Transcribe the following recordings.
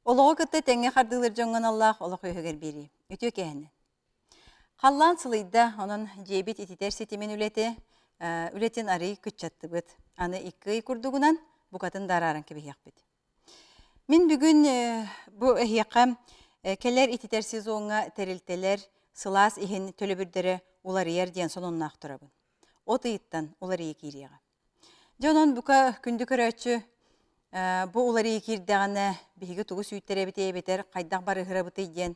Олоҕу кытта тэҥҥэ хардыылыыр дьоҥҥо аналлаах олох үөһүгэр биэрии. Үтүө киэһэнэн. Халлаан сылыйда, онон дьиэбит ититэр ситимин үлэтэ, үлэтин арыый кыччаттыбыт. Аны икки ый курдугунан букатын да арааран кэбиһиэхпит. Мин бүгүн бу эһиэхэ кэлэр ититэр сезоҥҥа тэрилтэлэр сылаас иһин төлөбүрдэрэ уларыйар диэн сонуннаах турабын. От ыйыттан уларыйа киириэҕэ. Дьэ онон бука күндү көрөөччү бу уларыйыы киирдэҕинэ биһиги тугу сүүйтэрэбитий эбэтэр хайдах барыһырабытый диэн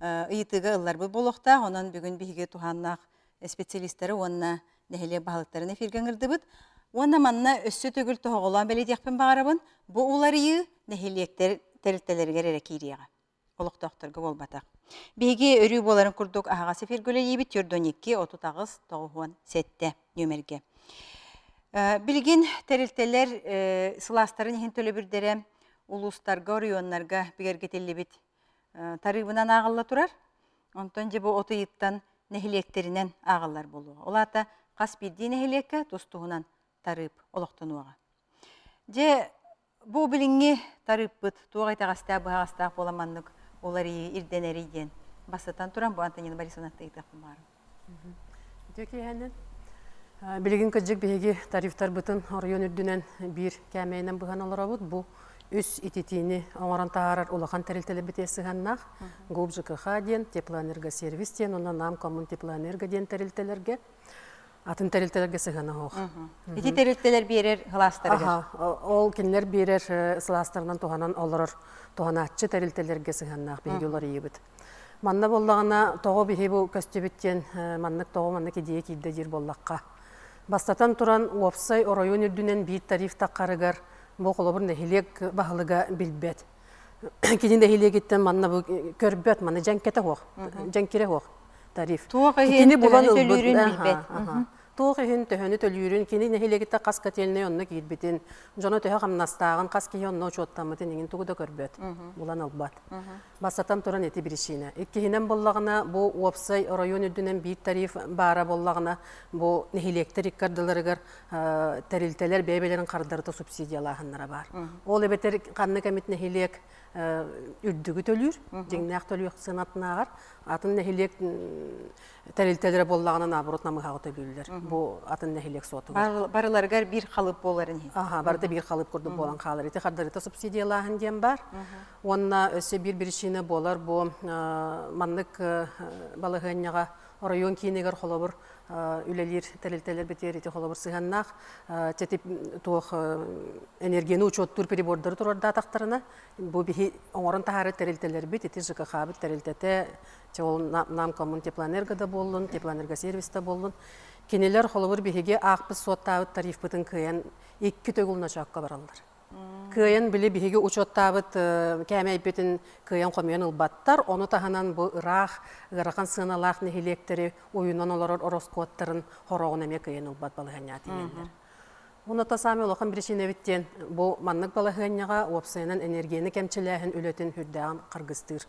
ыйытыыга ылларбыт буолуохтаах. Онон бүгүн биһиги туһааннаах специалистары уонна нэһилиэк баһылыктарын эфиргэ ыҥырдыбыт. Уонна манна өссө төгүл тоһоҕолоон бэлиэтиэхпин баҕарабын, бу уларыйыы нэһилиэктэр тэрилтэлэригэр эрэ киириэҕэ. олохтоохторго буолбатах. Биһиги өрүү буоларын курдук аһаҕас эфиргэ үлэлиибит 42 38 97 нүөмэргэ. Билигин тэрилтэлэр сылаастарын иһин төлөбүрдэрэ улуустарга, оройуоннарга бигэргэтиллибит тарыыбынан ааҕылла турар. Онтон дьэ бу от ыйыттан нэһилиэктэринэн ааҕыллар буолуоҕа. Ол аата хас биирдии нэһилиэккэ тус-туһунан тарыып олохтонуоҕа. Дьэ Бу билиҥҥи тарыыппыт туох итэҕэстээх-быһаҕастаах буолан маннык уларыйыы ирдэнэрий диэн бастатан туран бу Антонина Борисовнаттан ыйытыахпын баҕарабын. Үтүө киэһэнэн. Билигин кырдьык биһиги тарифтарбытын оройуон үрдүнэн биир кээмэйинэн быһан олоробут. Бу үс ититиини оҥорон таһаарар улахан тэрилтэлэрбитигэр сыһыаннаах ГУП ЖКХ диэн, Теплоэнергосервис диэн уонна Нам Коммунтеплоэнерго диэн тэрилтэлэргэ атын тэрилтэлэргэ сыһыана суох. Ити тэрилтэлэр биэрэр сылаастарыгар? Ол кинилэр биэрэр сылаастарынан туһанан олорор туһанааччы тэрилтэлэргэ сыһыаннаах биһиги уларыйыыбыт. Манна буоллаҕына тоҕо биһи бу көстүбүт диэн маннык тоҕо маннык идея киирдэ диир буоллахха. Бастатан туран уопсай оройуон үрдүнэн биир тариф таххарыгар бу холобур нэһилиэк баһылыга билбэт. Кини нэһилиэгиттэн манна бу көрбөт, манна дьэҥкэтэ суох, дьэҥкирэ суох. тариф. Туох иһин төһөнү төлүүрүн билбэт. Туох иһин төһөнү төлүүрүн, кини нэһилиэгиттэн хас котельнай онно киирбитин, дьоно төһө хамнастааҕын, хас киһи онно учуоттаммытын иҥин тугу да көрбөт, булан ылбат. Бастатан туран ити биричиинэ. Иккиһинэн буоллаҕына, бу уопсай оройуон үрдүнэн биир тариф баара буоллаҕына, бу нэһилиэктэр икки ардыларыгар тэрилтэлэр бэйэ-бэйэлэрин хардарыта субсидиялааһыннара баар. Ол эбэтэр ханнык эмит нэһилиэк үрдүгү төлүүр, дьиҥнээх төлүөх сыанатынааҕар атын нэһилиэк тэрилтэлэрэ буоллаҕына наоборот намыһаҕы төлүүллэр. Бу атын нэһилиэк суотугар. Барыларыгар биир халыып буоларын иһин. Аха, барыта биир халыып курдук буолан хаалар. Ити хардарыта субсидиялааһын диэн бар. Уонна өссө биир причина буолар бу маннык балаһыанньаҕа оройуон киинигэр холобур үлэлиир тэрилтэлэрбитигэр ити холобур сыһыаннаах тетип туох энергияны учуоттуур прибордары туруордаатахтарына бу биһи оҥорон таһаарар тэрилтэлэрбит ити ЖКХ-быт тэрилтэтэ ол нам коммунтеплоэнерго да буоллун теплоэнергосервис да буоллун кинилэр холобур биһиги аахпыт суоттаабыт тарифпытын кыайан икки төгүл ночоокко бараллар Кыайан били биһиги учуоттаабыт кээмэйбитин кыайан хомуйан ылбаттар. Ону таһынан бу ыраах, ыарахан сыаналаах нэһилиэктэри уйунан олорор ороскуоттарын хороҕун эмиэ кыайан ылбат балаһыанньаҕа тиийэллэр. Онно саамай улахан биричиинэбит диэн бу маннык балаһыанньаҕа уопсайынан энергияны кэмчилээһин үлэтин үрдээҕин харгыстыыр.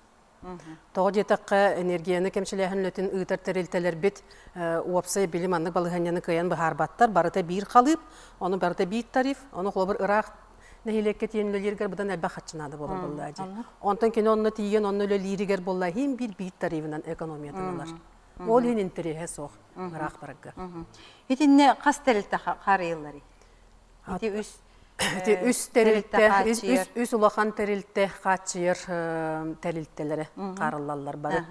Тоҕо диэтэххэ, энергияны кэмчилээһин үлэтин ыытар тэрилтэлэрбит уопсай били маннык балаһыанньаны кыайан быһаарбаттар. Барыта биир халыып, ону барыта биир тариф, ону холобур ыраах нэһилиэккэ тиийэн үлэлииргэр быдан элбэх харчы наада буолар буоллаа дии. Онтон кини онно тиийэн онно үлэлииригэр буолла иһин биир биир тарифынан экономиятын ылар. Ол иһин интэриэһэ суох ыраах барарга. Итиннэ хас тэрилтэ харыйылларый? Ити үс Ити үс тэрилтэ, үс улахан тэрилтэ хааччыйар тэрилтэлэрэ хаарыллаллар бары.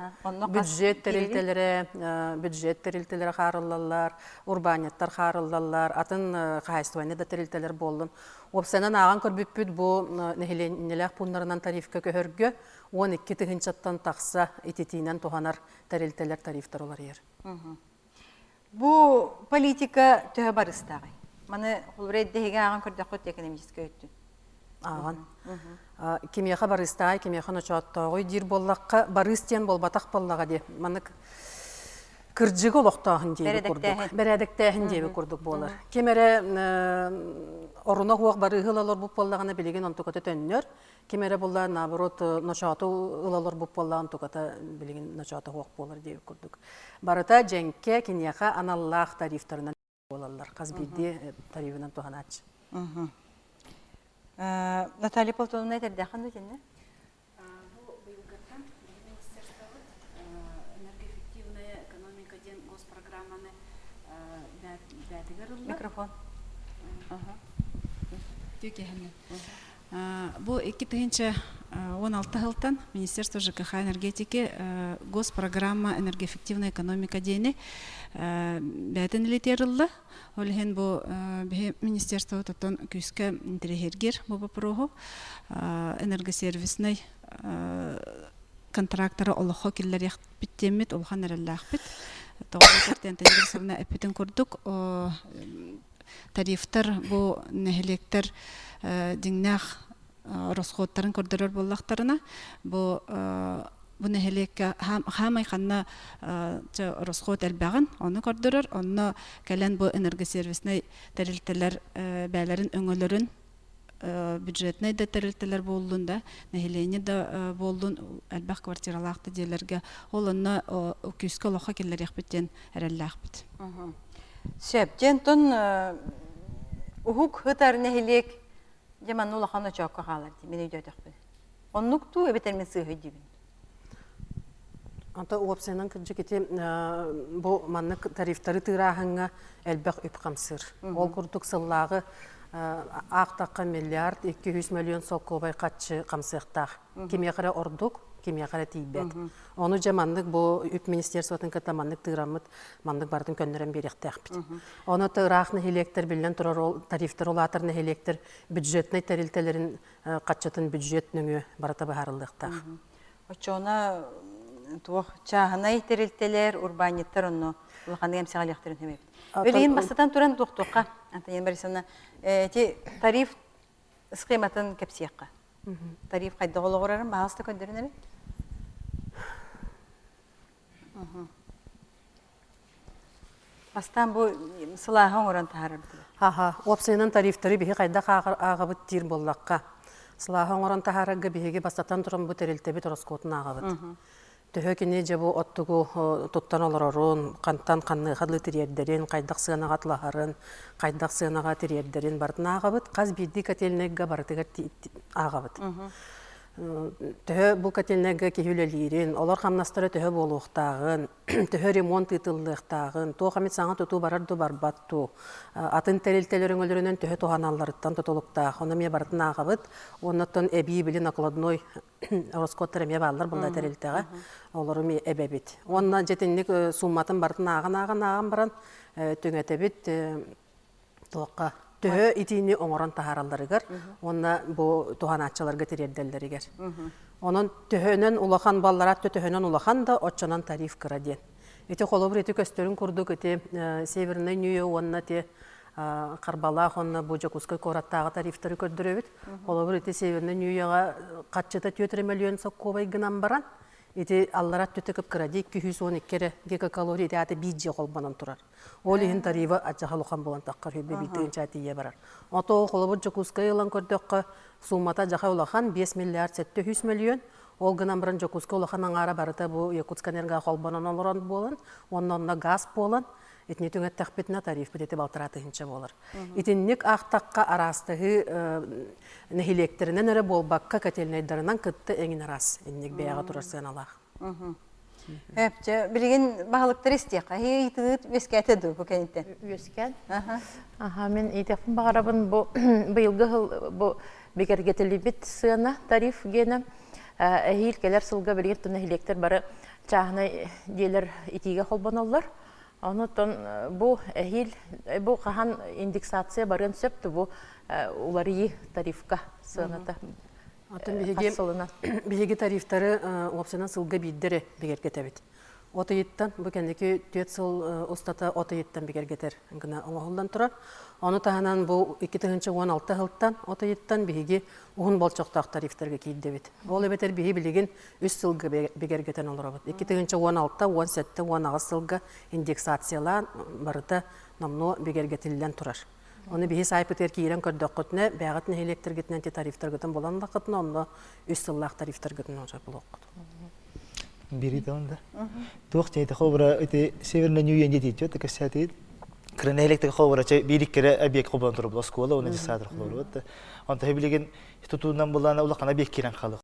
Бюджет тэрилтэлэрэ, бюджет тэрилтэлэрэ хаарыллаллар, урбаанньыттар хаарыллаллар, атын хаһаайыстыбаннай да тэрилтэлэр буоллун. Уопсайынан ааҕан көрбүппүт бу нэһилиэнньэлээх пууннарынан тарифка көһөргө 12 тыһыынчаттан тахса ититиинэн туһанар тэрилтэлэр тарифтар уларыйар. Бу политика төһө барыстааҕый? Маны холобура эрдэһигэ ааҕан көрдөххүт экономическай өттүн. Ааҕан. Кимиэхэ барыстааҕый, кимиэхэ ночооттооҕуй диир буоллахха, барыс диэн буолбатах буоллаҕа дии. Маннык кырдьыгы олохтооһун диэби курдук. Бэрээдэктээһин диэби курдук буолар. Ким эрэ оруна суох барыыһы ыла олорбут буоллаҕына билигин онтуката төннөр. Ким эрэ буолла наоборот ночооту ыла олорбут буоллаҕын туката билигин ночоото суох буолар диэбит курдук. Барыта дьэҥкэ киниэхэ аналлаах тарифтарынан буолаллар. Хас биирдии тарифынан туһанааччы. Наталья Платоновна этэрдээххин да итиннэ? Микрофон. Бу 2016 сылтан Министерство ЖКХ энергетики госпрограмма энергоэффективная экономика диэни бэйэтин илитиэр ылла. Ол иһин бу биһи министерство тоттон күүскэ интэриэһиргиир бу боппуруоһу энергосервиснай контрактары олоххо киллэриэхпит диэммит улахан эрэллээхпит. Тоҕо диэтэхтэ Антонина Борисовна эппитин курдук тарифтар бу нэһилиэктэр дьиҥнээх ороскуоттарын көрдөрөр буоллахтарына бу бу нэһилиэккэ хаамай ханна ороскуот элбэҕин ону көрдөрөр онно кэлэн бу энергосервиснай тэрилтэлэр бэйэлэрин өҥөлөрүн бюджетнай да тэрилтэлэр буоллун да нэһилиэнньэ да буоллун элбэх квартиралаах да дьиэлэргэ ол онно күүскэ олоххо киллэриэхпит диэн эрэллээхпит. Сөп. Дьэ онтон уһук ытар нэһилиэк дьэ манна улахан очоокко хаалар дии мин өйдөөтөхпүн. Оннук дуу эбэтэр мин сыыһа өйдүүбүн? Ата уопсайынан кырдьык ити бу маннык тарифтары тыырааһыҥҥа элбэх үп хамсыыр. Ол курдук сыллааҕы аахтахха миллиард 200 миллион солкуобай хаччы хамсыахтаах. Кимиэхэ эрэ ордук, кимиэхэ эрэ тиийбэт. Ону дьэ маннык бу үп министерствотын кытта маннык тыыраммыт, маннык барытын көннөрөн биэриэхтээхпит. Ону ыраах нэһилиэктэр биллэн турар ол тарифтар улаатар нэһилиэктэр бюджетнай тэрилтэлэрин хаччытын бюджет нөҥүө барыта быһаарыллыахтаах. Оччоҕуна туох чааһынай тэрилтэлэр, урбаанньыттар онно улаханнык эмсэҕэлиэхтэрин сөп эбит. Билигин бастатан туран туохтуохха, Антонина Борисовна, ити тариф схематын кэпсиэххэ. Тариф хайдах олоҕурарын баһаалыста көрдөрүн эрэ. Бастаан бу сылааһы оҥорон таһаарарбыт. Аха, уопсайынан тарифтары биһи хайдах ааҕабыт диир буоллахха, сылааһы оҥорон таһаарарга биһиги бастатан туран бу тэрилтэбит ороскуотун ааҕабыт. Төһө кини дьэ бу оттугу туттан олорорун, хантан ханныаха дылы тириэрдэрин, хайдах сыанаҕа атылаһарын, хайдах сыанаҕа тириэрдэрин барытын ааҕабыт. Хас биирдии котельнайга барытыгар ааҕабыт. Төһө бу котельнайга киһи үлэлиирин, олор хамнастара төһө буолуохтааҕын, төһө ремонт ыытыллыахтааҕын, туох эмит саҥа тутуу барар дуу барбат дуу, атын тэрилтэлэр өҥөлөрүнэн төһө туһаналларыттан тутулуктаах. Ону эмиэ барытын ааҕабыт. Оннуттан эбии били накладной ороскуоттар эмиэ бааллар буолла тэрилтэҕэ. Олору эмиэ эбэбит. Уонна дьэ итинник суумматын барытын ааҕан-ааҕан ааҕан баран түҥэтэбит туохха төһө итиини оҥорон таһааралларыгар уонна бу туһанааччыларга тириэрдэллэригэр. Онон төһөнөн улахан баллараат төһөнөн улахан да оччонон тариф кыра диэн. Ити холобур ити көстөрүн курдук ити Северный Нью уонна ити Харбалаах уонна бу Дьокуускай куораттааҕы тарифтары көрдөрөбүт. Холобур ити Северный Нью-Йоҕа хаччыта 4 миллион соккуобай гынан баран ити аллара өттүтэ кып-кыра дии 212 эрэ гигакалорий ити аата биир дьиэ холбонон турар. Ол иһин тарифа аччаха улахан буолан таххар хүббэ биир тиийэ барар. Ото холобур Дьокуускай ылан көрдөххө суммата дьаха улахан 5 миллиард 700 миллион. Ол гынан баран Дьокуускай улахан аҥаара барыта бу Якутскэнерго холбонон олорон буолан, уонна онно газ буолан, итини түҥэттэхпитинэ тарифпыт ити балтараа тыһыынча буолар. Итинник аахтахха араастаһыы нэһилиэктэринэн эрэ буолбакка котельнайдарынан кытта эҥин араас инник бэйэҕэ турар сыаналаах. Эпчэ билигин баһылыктар истиэххэ ыйытыгыт үөскээтэ дуу бу кэнниттэн? Үөскээн. Аха мин иитиэхпин баҕарабын бу быйылгы сыл бу бигэргэтиллибит сыана тариф гиэнэ эһиил кэлэр сылга билигин тон нэһилиэктэр бары чааһынай дьиэлэр итиигэ холбоноллор. Онон бу эһиил бу хаһан индексация барыан сөп бу уларыйыы тарифка сыаната Атын биһиги, биһиги тарифтары уопсайынан сылга биирдэ эрэ бигэргэтэбит. От ыйыттан, бу кэнники түөрт сыл устата от ыйыттан бигэргэтэр гына оҥоһуллан турар. Ону таһынан бу 2016 сылтан от ыйыттан биһиги уһун болчохтоох тарифтарга киирдибит. Ол эбэтэр биһи билигин үс сылга бигэргэтэн олоробут. 2016, 17, 18 сылга индексациялаан барыта номнуо бигэргэтиллэн турар. Ону биһи саайпытыгар киирэн көрдөххүтүнэ, бэйэҕит нэһилиэктэргитинэн ити тарифтаргытын булан ыллаххытына, онно үс сыллаах тарифтаргытын оҥорор булуоххут. Бири да. Туох дьэйти хобура ити Северный Нью Йен диэти кэсээтигит. Кыра нэһилиэктик хобура чэ биир иккere объект хобуан турбут оскуола уонна десаатыр хобура. Онто билигин тутуунан булаана улахан объект киирэн хаалык.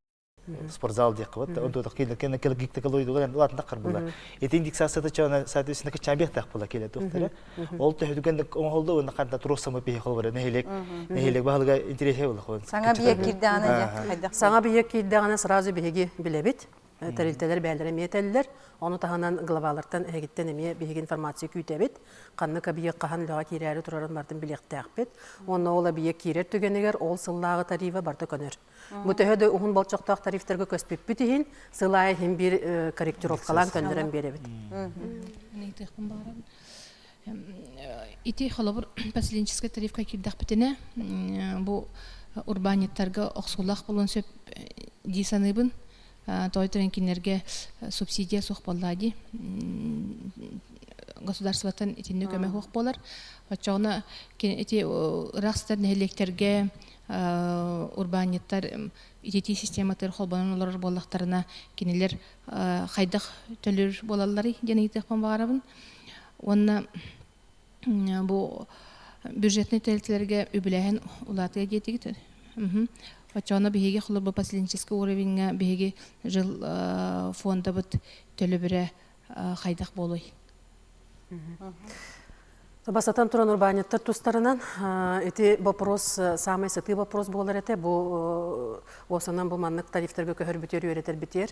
Спортзал диэххэ бат. Онтуотах киилер кэннэ кэл гиктекал ойдугар улаатынах карбыла. Ити индексацията чана соответственно кыччаабиэхтээх була кииле туохтара. Ол төһөтүгэн оҥоһулду уонна ханта туруорсаммыт биһи холобура нэһилиэк нэһилиэк баһылыга интэриэһэ була. Саҥа объект киирдэҕинэ дьэ хайдах Саҥа объект киирдэҕинэ сразу биһиги билэбит. Тэрилтэлэр бэйэлэрэ эмиэ этэллэр. Ону таһынан главалартан эһигиттэн эмиэ биһиги информация күүтэбит. Ханнык объект хаһан үлэҕэ киирээри турарын барытын билиэхтээхпит. Уонна ол объект киирэр түгэнигэр ол сыллааҕы тарифа барыта көнөр. Бу төһө да уһун болчохтоох тарифтарга көспүппүт иһин, сыл аайы иһин биир корректировкалаан көннөрөн биэрэбит. Ыйытыахпын баҕарабын. Ити холобур поселенческай тарифка киирдэхпитинэ, бу урбаанньыттарга охсуулаах буолуон сөп дии саныыбын. Тоҕо диэн кинилэргэ субсидия суох буоллаа дии. Государствоттан итинник көмө суох буолар. Оччоҕуна ити ыраах сытар нэһилиэктэргэ урбаанньыттар ититии систематыгар холбонон олорор буоллахтарына, кинилэр хайдах төлүүр буолалларый диэн ыйытыахпын баҕарабын. Уонна бу бюджетнай тэрилтэлэргэ үбүлээһин улаатыа диэтигит. Оччоҕуна биһиги холобур поселенческий уровеньҥа биһиги жил фондабыт төлөбүрэ хайдах буолуой? Бастатан туран урбаанньыттар тустарынан ити вопрос самый сытыы вопрос буолар этэ. Бу уосанан бу маннык тарифтарга көһөрбүтүөр үөрэтэрбитиэр.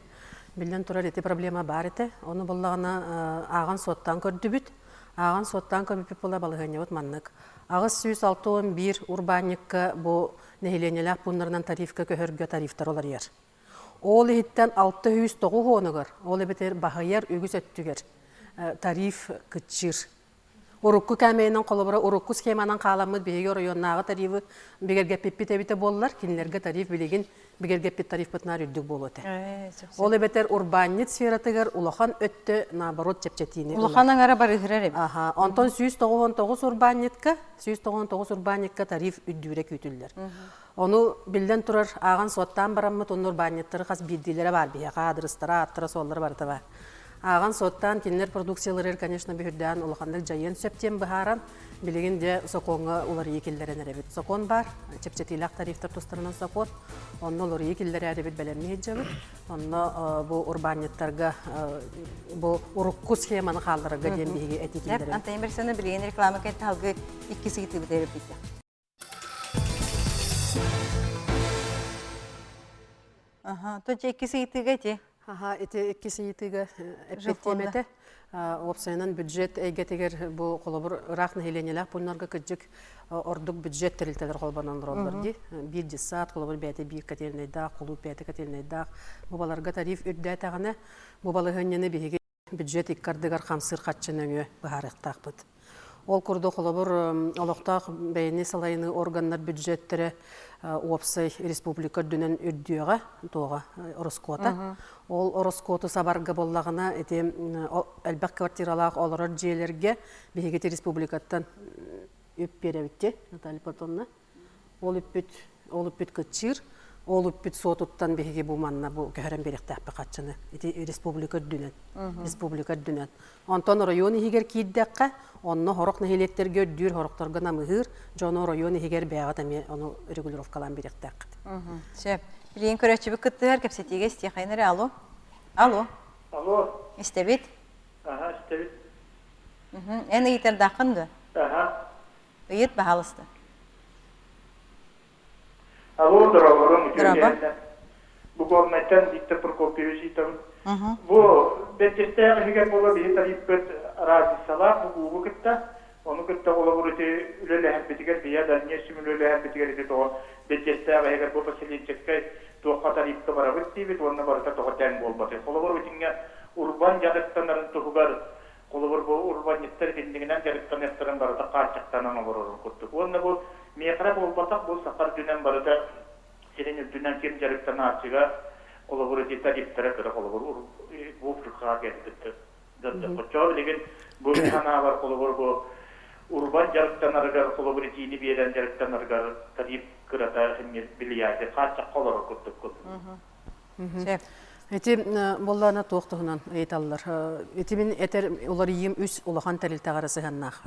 Биллэн турар ити проблема баар этэ. Ону буллаҕына ааҕан-суоттаан көрдүбүт. Ааҕан-суоттаан көрбүппүт буола балаһыанньабыт маннык. 861 урбаанньыкка бу нэһилиэнньэлээх пууннарынан тарифка көһөргө тарифтар уларыйар. Ол иһиттэн 609 уонугар, ол эбэтэр баһыйар үгүс өттүгэр тариф кыччыыр. Урукку кээмэйинэн холобура урукку схеманан хааламмыт биһиги оройуоннааҕы тарифы бигэргэппиппит эбитэ буоллар, кинилэргэ тариф билигин бигэргэппит тарифпытынаар үрдүк буолуо этэ. Ол эбэтэр урбаанньыт сфератыгар улахан өттө наоборот чэпчэтиини ылар. Улахан аҥара барыһырар эбит. Аха. Онтон 199 урбаанньытка, 199 урбаанньыкка тариф үрдүүрэ күүтүллэр. Ону биллэн турар ааҕан-суоттаан бараммыт уонна урбаанньыттары хас биирдиилэрэ баар биһиэхэ аадырыстара, ааттара-суоллара барыта баар. Ааҕан-суоттаан кинилэр продукцияларыгар, конечно, бүһүрдээн улаханнык дьайыан сөп диэн быһааран, билигин дьэ сокуоҥҥа уларыйыы киллэрэн эрэбит. Сокуон баар, чэпчэтиилээх тарифтар тустарынан сокуон. Онно уларыйыы киллэрээрибит бэлэмнии сылдьабыт. Онно бу урбаанньыттарга бу урукку схеманы хаалларарга диэн биһиги этии киллэрэбит. Антон Борисовна билигин реклама кэнниттэн салгыы иккис ыйытыыбыт эрэбит. Аха, то иккис ыйытыыга ити. Аха, ити иккис ыйытыыга эппиэттиэм этэ. Уопсайынан бюджет эйгэтигэр бу холобур ыраах нэһилиэнньэлээх пууннарга кырдьык ордук бюджет тэрилтэлэр холбонон олороллор дии. Биир детсад, холобур бэйэтэ биир котельнайдаах, кулууп бэйэтэ котельнайдаах. Бу баларга тариф үрдээтэҕинэ, бу балаһыанньаны биһиги бюджет икки ардыгар хамсыыр харчы нөҥүө быһаарыахтаахпыт. Ол курдук, холобур, олохтоох бэйэни салайыныы органнар бюджеттэрэ уопсай республика үрдүнэн үрдүөҕэ, туоҕа ороскуота. Ол ороскуоту сабарга буоллаҕына, ити элбэх квартиралаах олорор дьиэлэргэ биһиги республикаттан үп биэрэбит дии, Наталья Платоновна. Ол үппүт, ол үппүт кыччыыр, ол үппүт суотуттан биһиги бу манна бу көһөрөн биэриэхтээхпит харчыны. Ити республика үрдүнэн, республика үрдүнэн. Онтон оройуон иһигэр киирдэххэ, онно сорох нэһилиэктэргэ үрдүүр, сорохторго намыһыыр, дьону оройуон иһигэр бэйэҕит эмиэ ону регулировкалаан биэриэхтээххит. Сөп. Билигин көрөөччүбүт кыттыһар кэпсэтиигэ истиэхэйин эрэ. Алло. Алло. Алло. Истэбит. Аха, истэбит. Эн ыйытардааххын дуо? Аха. Ыйыт, баһаалыста. Алло, дорооболоруҥ, үтүө Дорообо. киэһэннэ. Бу Горнайтан Виктор Прокопьевич ыйтабын. Бу бэрдьэстээх иһигэр буола биһи тарифпыт разницалаах бу уугу кытта, ону кытта холобур ити үлэлэһэрбитигэр, биһи дальнейшем үлэлэһэрбитигэр ити тоҕо бэрдьэстээх иһигэр бу поселенческай туохха тарифка барабыт диибит уонна барыта тоҕо тэҥ буолбатый. Холобур, итинҥэ урбан дьарыктанарын туһугар Холобур, бу урбанньыттар итиннигинэн дьарыктаныахтарын барыта хааччахтанан олорорун курдук. Уонна бу миэхэ буолбатах, бу саха үрдүнэн барыта сирин үрдүнэн ким дьарыктанааччыга, холобур, ити тарифтара кыра, холобур, бу ФРХ кэлбит дьон. Оччоҕо билигин бу мин санаабар, холобур, бу урбан дьарыктанарыгар, холобур, итиини биэрэн дьарыктанарыгар тариф кырата эмиэ влиятие хааччахха олорор курдуккун. Сөп. Ити буоллаана туох туһунан ыйыталлар. Ити мин этэр уларыйыым үс улахан тэрилтэҕэ эрэ сыһыаннаах.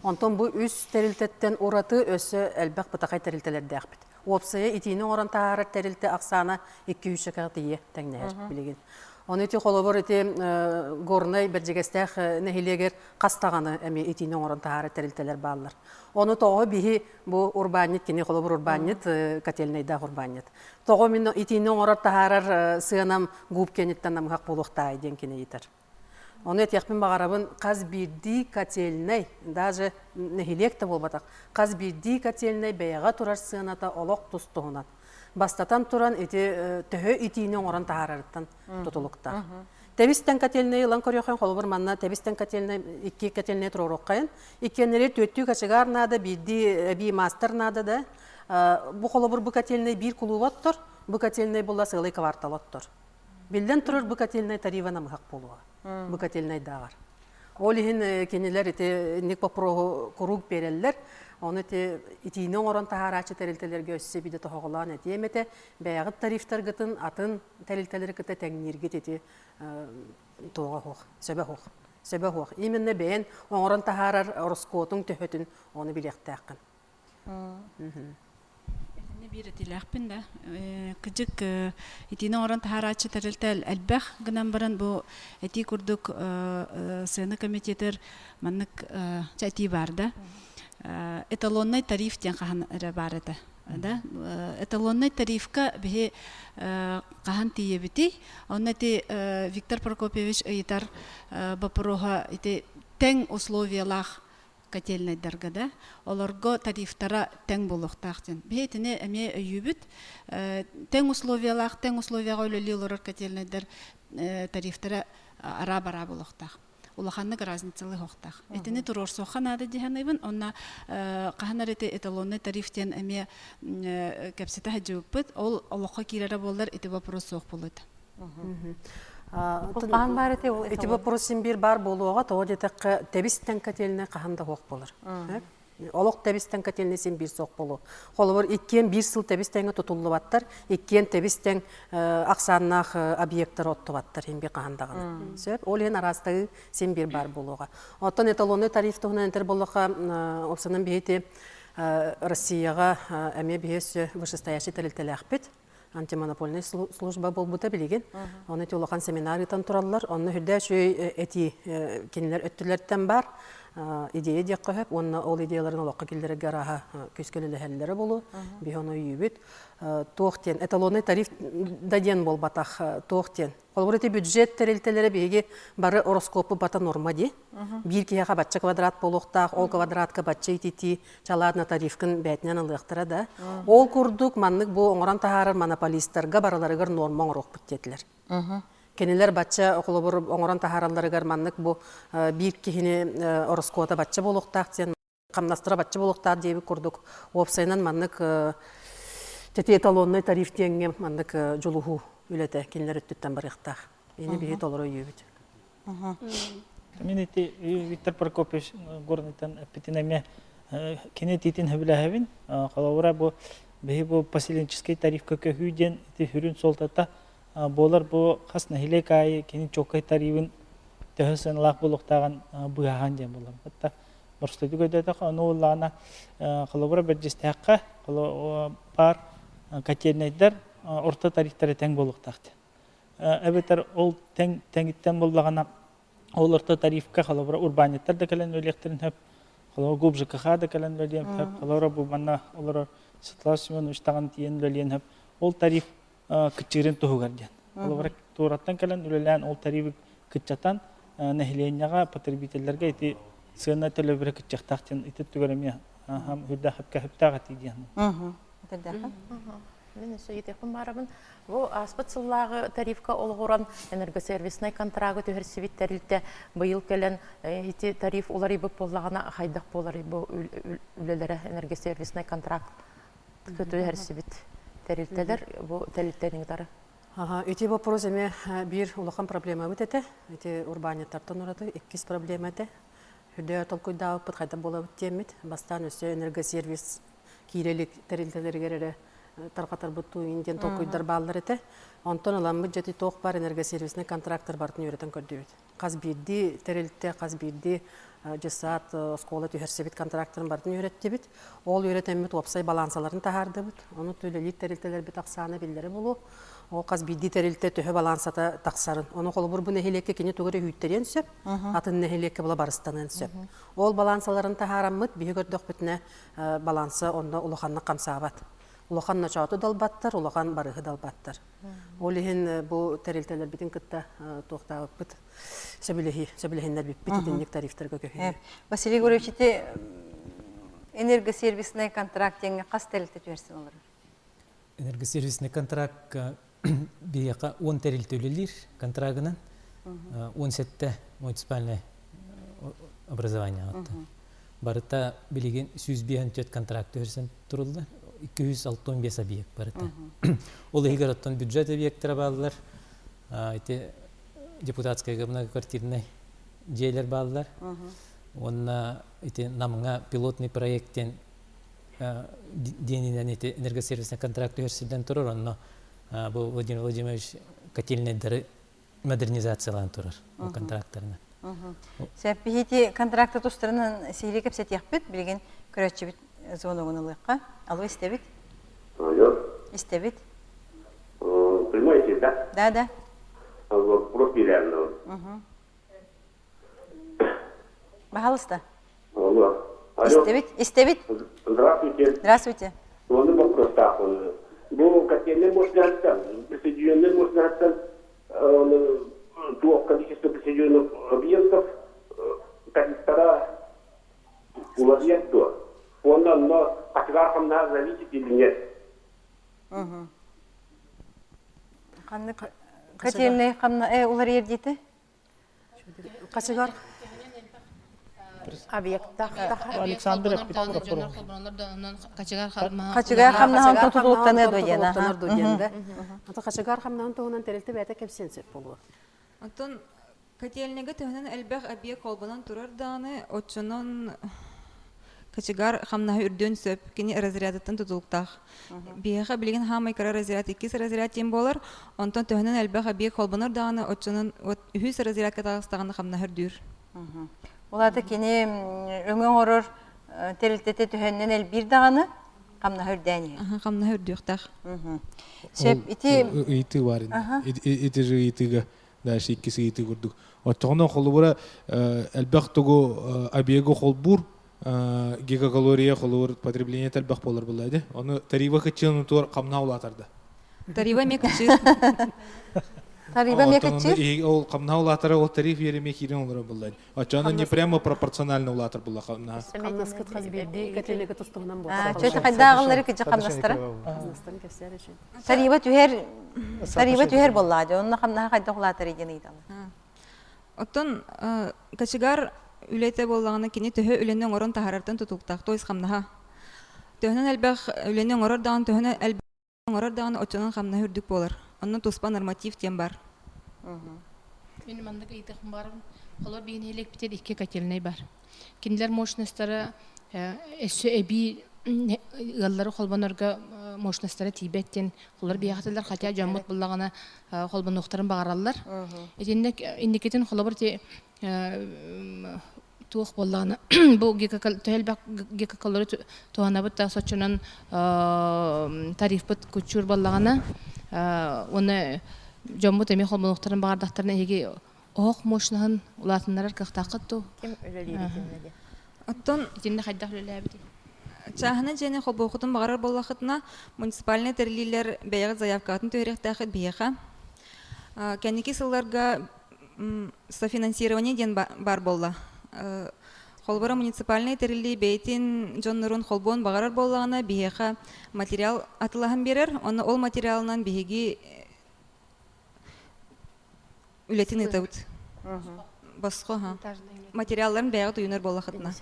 Онтон бу үс тэрилтэттэн ураты өссө элбэх бытахай тэрилтэлэрдээхпит. Уопсайа итиини оҥорон таһаарар тэрилтэ ахсаана 200 чөкөҕө тиийэ тэҥнэһэр билигин. Ону ити холобур ити Горнай Бэрдьигэстээх нэһилиэгэр хас даҕаны эмиэ итиини оҥорон таһаарар тэрилтэлэр бааллар. Ону тоҕо биһи бу урбаанньыт кини холобур урбаанньыт котельнайдаах урбаанньыт. Тоҕо мин итиини оҥорор таһаарар сыанам губ киэниттэн намыһах буолуохтаай диэн кини ыйытар. Ону этиэхпин баҕарабын, хас биирдии котельнай, даже нэһилиэк да буолбатах, хас биирдии котельнай бэйэҕэ турар сыаната олох тус-туһунан. Бастатан туран, ити төһө итиини оҥорон таһаарарыттан тутулуктаах. Тэбистэн котельнай ылан көрүөххүн, холобур, манна тэбистэн котельнай, икки котельнай туруоруоххайын. Иккиэннэри түөртүү кочегар наада, биирдии эбии маастар наада да. Бу холобур, бу котельнай биир кулууба оттор, бу котельнай була сыалай квартал оттор. Биллэн турар, бу котельнай тарифа намыһах буолуоҕа. Бу котельнайдааҕар. Ол иһин кинилэр ити инник боппуруоһу куруук биэрэллэр. Ону ити итиини оҥорон таһаарааччы тэрилтэлэргэ өссө биирдэ тоһоҕолоон этиэм этэ. Бэйэҕит тарифтаргытын атын тэрилтэлэри кытта тэҥнииргит ити туоҕа суох, сөбө суох. Сөбө суох. Именно бэйэн оҥорон таһаарар ороскуотуҥ төһөтүн ону билиэхтээххин. Итиннэ биир этиилээхпин да. Кыдьык итиини оҥорон таһаарааччы тэрилтэ элбэх гынан баран бу этии курдук сыана комитетыгар маннык этии баар да. Эталонный тариф диэн хаһан эрэ баар этэ. Да? Эталонный тарифка биһи хаһан тиийэбитий? Онно ити Виктор Прокопьевич ыйытар боппуруоһа ити тэҥ условиялаах котельнайдарга да олорго тарифтара тэҥ буолуохтаах диэн. Биһи итини эмиэ өйүүбүт. Тэҥ условиялаах, тэҥ условияҕа үлэлии олорор котельнайдар тарифтара араа-бараа буолуохтаах. Улаханнык разницалыһыахтаах. Итини туруорсуохха наада дии саныыбын. Онно хаһан эрэ ити эталонный тариф диэн эмиэ кэпсэтэ сылдьыбыппыт. Ол олоххо киирэрэ буоллар ити вопрос суох буолуо этэ. Хаһан баар этэй ол Ити вопрос син биир баар буолуоҕа, тоҕо диэтэххэ, тэбис-тэҥ котельнай хаһан да суох буолар. Олох тэбис-тэҥ котельнай син биир суох буолуо. Холобур, иккиэн биир сыл тэбис-тэҥҥэ тутуллубаттар, иккиэн тэбис-тэҥ ахсааннаах объектары оттубаттар син биир хаһан даҕаны. Сөп? Ол иһин араастаһыы син биир баар буолуоҕа. Оттон эталонный тариф туһунан этэр буоллахха, уопсанан биһи Россияҕа эмиэ биһи өссө вышестоящий тэрилтэлээхпит. Антимонопольнай служба буолбута билигин. Оны ити улахан семинар ыытан тураллар. Онно үрдэ үчүгэй этии кинилэр өттүлэриттэн бар. Идея диэххэ сөп. Уонна ол идеяларын олоххо киллэрэргэ арааһа күүскэ үлэлэһэллэрэ буолуо. Биһи ону өйүүбүт. Туох диэн эталонный тариф да диэн буолбатах. Туох диэн Холобур, ити бюджет тэрилтэлэрэ биһиги бары ороскуоппут барыта норма дии. Биир киһиэхэ бачча квадрат буолуохтаах, ол квадратка бачча ититии чалаадына тарифкын бээтинэн ылыахтара да. Ол курдук маннык бу оҥорон таһаарар монополистарга барыларыгар норма оҥоруохпут диэтилэр. Кинилэр бачча холобур оҥорон таһааралларыгар маннык бу биир киһини ороскуота бачча буолуохтаах диэн хамнастара бачча буолуохтаах диэбит курдук уопсайынан маннык тэти эталонный тариф диэҥҥэ маннык дьулуһуу үлэтэ кинилэр өттүттэн барыахтаах. Ини биһи толору өйүүбүт. Мин ити Виктор Прокопьевич Горнайтан эппитин эмиэ кини этиитин сөбүлэһэбин. Холобура бу биһи бу поселенческий тарифка көһүү диэн ити сүрүн суолтата буолар бу хас нэһилиэк аайы кини чуолкай тарифын төһө сыаналаах буолуохтааҕын быһааһын диэн буолар. Хатта Боростуойдук өйдөөтөххө, ону уоллаҕына холобура Бэрдьиэстээххэ баар котельнайдар орто тарифтара тэҥ буолуохтаах диэн. Эбэтэр ол тэҥ тэҥиттэн буоллаҕына ол орто тарифка холобура урбаанньыттар да кэлэн үлэлиэхтэрин сөп, холобура ГУП ЖКХ да кэлэн үлэлиэн сөп, холобура бу манна олорор Святослав Семенович даҕаны тиийэн үлэлиэн сөп. Ол тариф кыччыырын туһугар диэн. Холобура туораттан кэлэн үлэлээн ол тарифы кыччатан нэһилиэнньэҕэ, потребителлэргэ ити сыана төлөбүрэ кыччахтаах диэн ити түгэр эмиэ үрдээх хөпкө этии диэн. Мин өссө ыйытыахпын баарабын. Бу ааспыт сыллааҕы тарифка олоҕуран энергосервиснай контрагы түһэрсибит тэрилтэ быйыл кэлэн ити тариф уларыйбыт буоллаҕына хайдах буоларый бу үлэлэрэ энергосервиснай контракт түһэрсибит тэрилтэлэр бу тэрилтэни кытары. Ити вопрос эмиэ биир улахан проблемабыт этэ. Ити урбаанньыттартан ураты иккис проблема этэ. Үрдэ толкуйдаабыппыт хайдах буолабыт диэммит. Бастаан өссө энергосервис киирэ илик тэрилтэлэригэр эрэ. тарҕатарбыт дуу диэн толкуйдар бааллар этэ. Онтон ыламмыт дьэти туох баар энергосервисный контрактор барытын үөрэтэн көрдүбүт. Хас биирдии тэрилтэ, хас биирдии дьыссаат, оскуола түһэрсибит контрактарын барытын үөрэттибит. Ол үөрэтэммит уопсай балаансаларын таһаардыбыт. Ону үлэлиир тэрилтэлэрбит ахсаана биллэрэ буолуо. Ол хас биирдии тэрилтэ төһө балаансата тахсарын. Ону холобур бу нэһилиэккэ кини тугу эрэ үһүттэриэн сөп, атын нэһилиэккэ була барыстаныан сөп. Ол балаансаларын таһаараммыт, биһи көрдөхпүтүнэ, баланса онно улаханнык хамсаабат. Улахан ночооту далбаттар, улахан барыһы далбаттар. Ол иһин бу тэрилтэлэрбитин кытта туохтаабыппыт сөбүлэһии, сөбүлэһиннэрбиппит итинник тарифтарга көһүү. Василий Егорович, ити энергосервисный контракт диэҥҥэ хас тэрилтэ түһэрсэн олорор? Энергосервисный контракт биһиэхэ 10 тэрилтэ үлэлиир контрагынан 17 муниципальное образование Барыта билигин 154 контракт түһэрсэн турулла. 265 объект барыта. Ол иһигэр оттон бюджет объектара бааллар. Ити депутатскай многоквартирнай дьиэлэр бааллар. Уонна ити Намҥа пилотный проект диэн диэнинэн ити энергосервисный контракт түһэрсиллэн турар. Онно бу Владимир Владимирович котельнайдары модернизациялаан турар ол контрактарынан. Сөп биһити контракты тустарынан сиһилии кэпсэтиэхпит. Билигин көрөөччүбүт звоногун ылыахха. Алло, истэбит? Алло. Истэбит. Прямой эфир, да? Да, да. Вопрос биэрээм. Пожалуйста. Алло. Истэбит, истэбит. Здравствуйте. Здравствуйте. Оны вопростаахпын. Бу котельный мощностьтан, присоединенный мощностьтан туох количество присоединенных объектов тарифтара уларыйар дуо? Уонна онно хачыгаар хамнаһа зависит или нет? Ханнык котельный хамна уларыйар диэтэ? Хачыгар Объектах Александр Хачыгар хамнаһын тутулуктаныа дуо диэн. диэн да. Ата хачыгар хамнаһын туһунан тэрилтэ бэйэтэ кэпсиэн сөп буолуо. Оттон котельныйга төһөнөн элбэх объект холбонон турар даҕаны, оччонон кочегар хамнаһы үрдүөн сөп, кини разрядыттан тутулуктаах. Биһиэхэ билигин хаамай кыра разряд, иккис разряд диэн буолар, онтон төһөнөн элбэх объект холбонор даҕаны, оччонон вот үһүс разрядка таҕыстаҕына хамнаһы үрдүүр. Ол аата кини өҥө оҥорор тэрилтэтэ төһөннөн элбиир даҕаны, хамнаһы үрдээн иһэр. Хамнаһы үрдүөхтээх. Сөп, ити... Ыйытыы бар. Ити же ыйытыыга дальше иккис ыйытыы курдук. Оччоҕуна холобура элбэх тугу объегы холбуур гигакалория холобур потребление элбэх буолар буолла ди. Ону тарифа кыччыын утуар хамна улаатарда. Тарифа эмиэ кыччыыр. Тарифа эмиэ кыччыыр? Ол хамна улаатара ол тариф ереме киирэн олорор буолла. Оччоҕуна не прямо пропорционально улаатар буолла хамна. Хамнаскыт хас биирдии котельныйга тустуһунан буолар. Чөтө хайдааҕыллары кыдьы хамнастара. Хамнастарын кэпсээр үчүн. Тарифа түһэр тарифа түһэр буоллаа дьэ онно хамнаһа хайдах улаатар диэн ыйыталлар. Оттон кочегар үлэтэ буоллаҕына кини төһө үлэни оҥорон таһаарартан тутулуктаах, то есть хамнаһа. Төһөнөн элбэх үлэни оҥорор даҕаны, төһөнөн элбэх оҥорор даҕаны оччонон хамнаһа үрдүк буолар. Онно туспа норматив диэн бар. Мин маннык ыйытыахпын баҕарабын. Холор биһи нэһилиэкпитигэр икки котельнай бар. Кинилэр мощностара өссө эбии ыаллары холбонорго мощностара тиийбэт диэн холор биэхэтилэр, хотя дьоммут буллаҕына холбонуохтарын баҕараллар. Итиннэ инникитин холобур ти туох буоллаҕына бу төһө элбэх гекокалоры туһанабыт да соччонон тарифпыт куччуур буоллаҕына уонна дьоммут эмиэ холбонуохтарын баҕардахтарына эһиги оһох мощноһын улаатыннарар кыахтааххыт дуу? Ким үлэлиир итиннэ диэн? Оттон итиннэ хайдах үлэлээбитий? Чааһынай дьиэни холбуоххутун баҕарар буоллаххытына, муниципальнай тэриллиилэр бэйэҕит заявкаҕытын түһэриэхтээххит биһиэхэ. Кэнники сылларга софинансирование диэн баар буолла. Холобура, муниципальнай тэриллии бэйэтин дьоннорун холбуон баҕарар буоллаҕына, биһиэхэ материал атылаһан биэрэр. Онно ол материалынан биһиги үлэтин ыытабыт. Босхо, Материалларын бэйэҕит уйунар буоллахытына.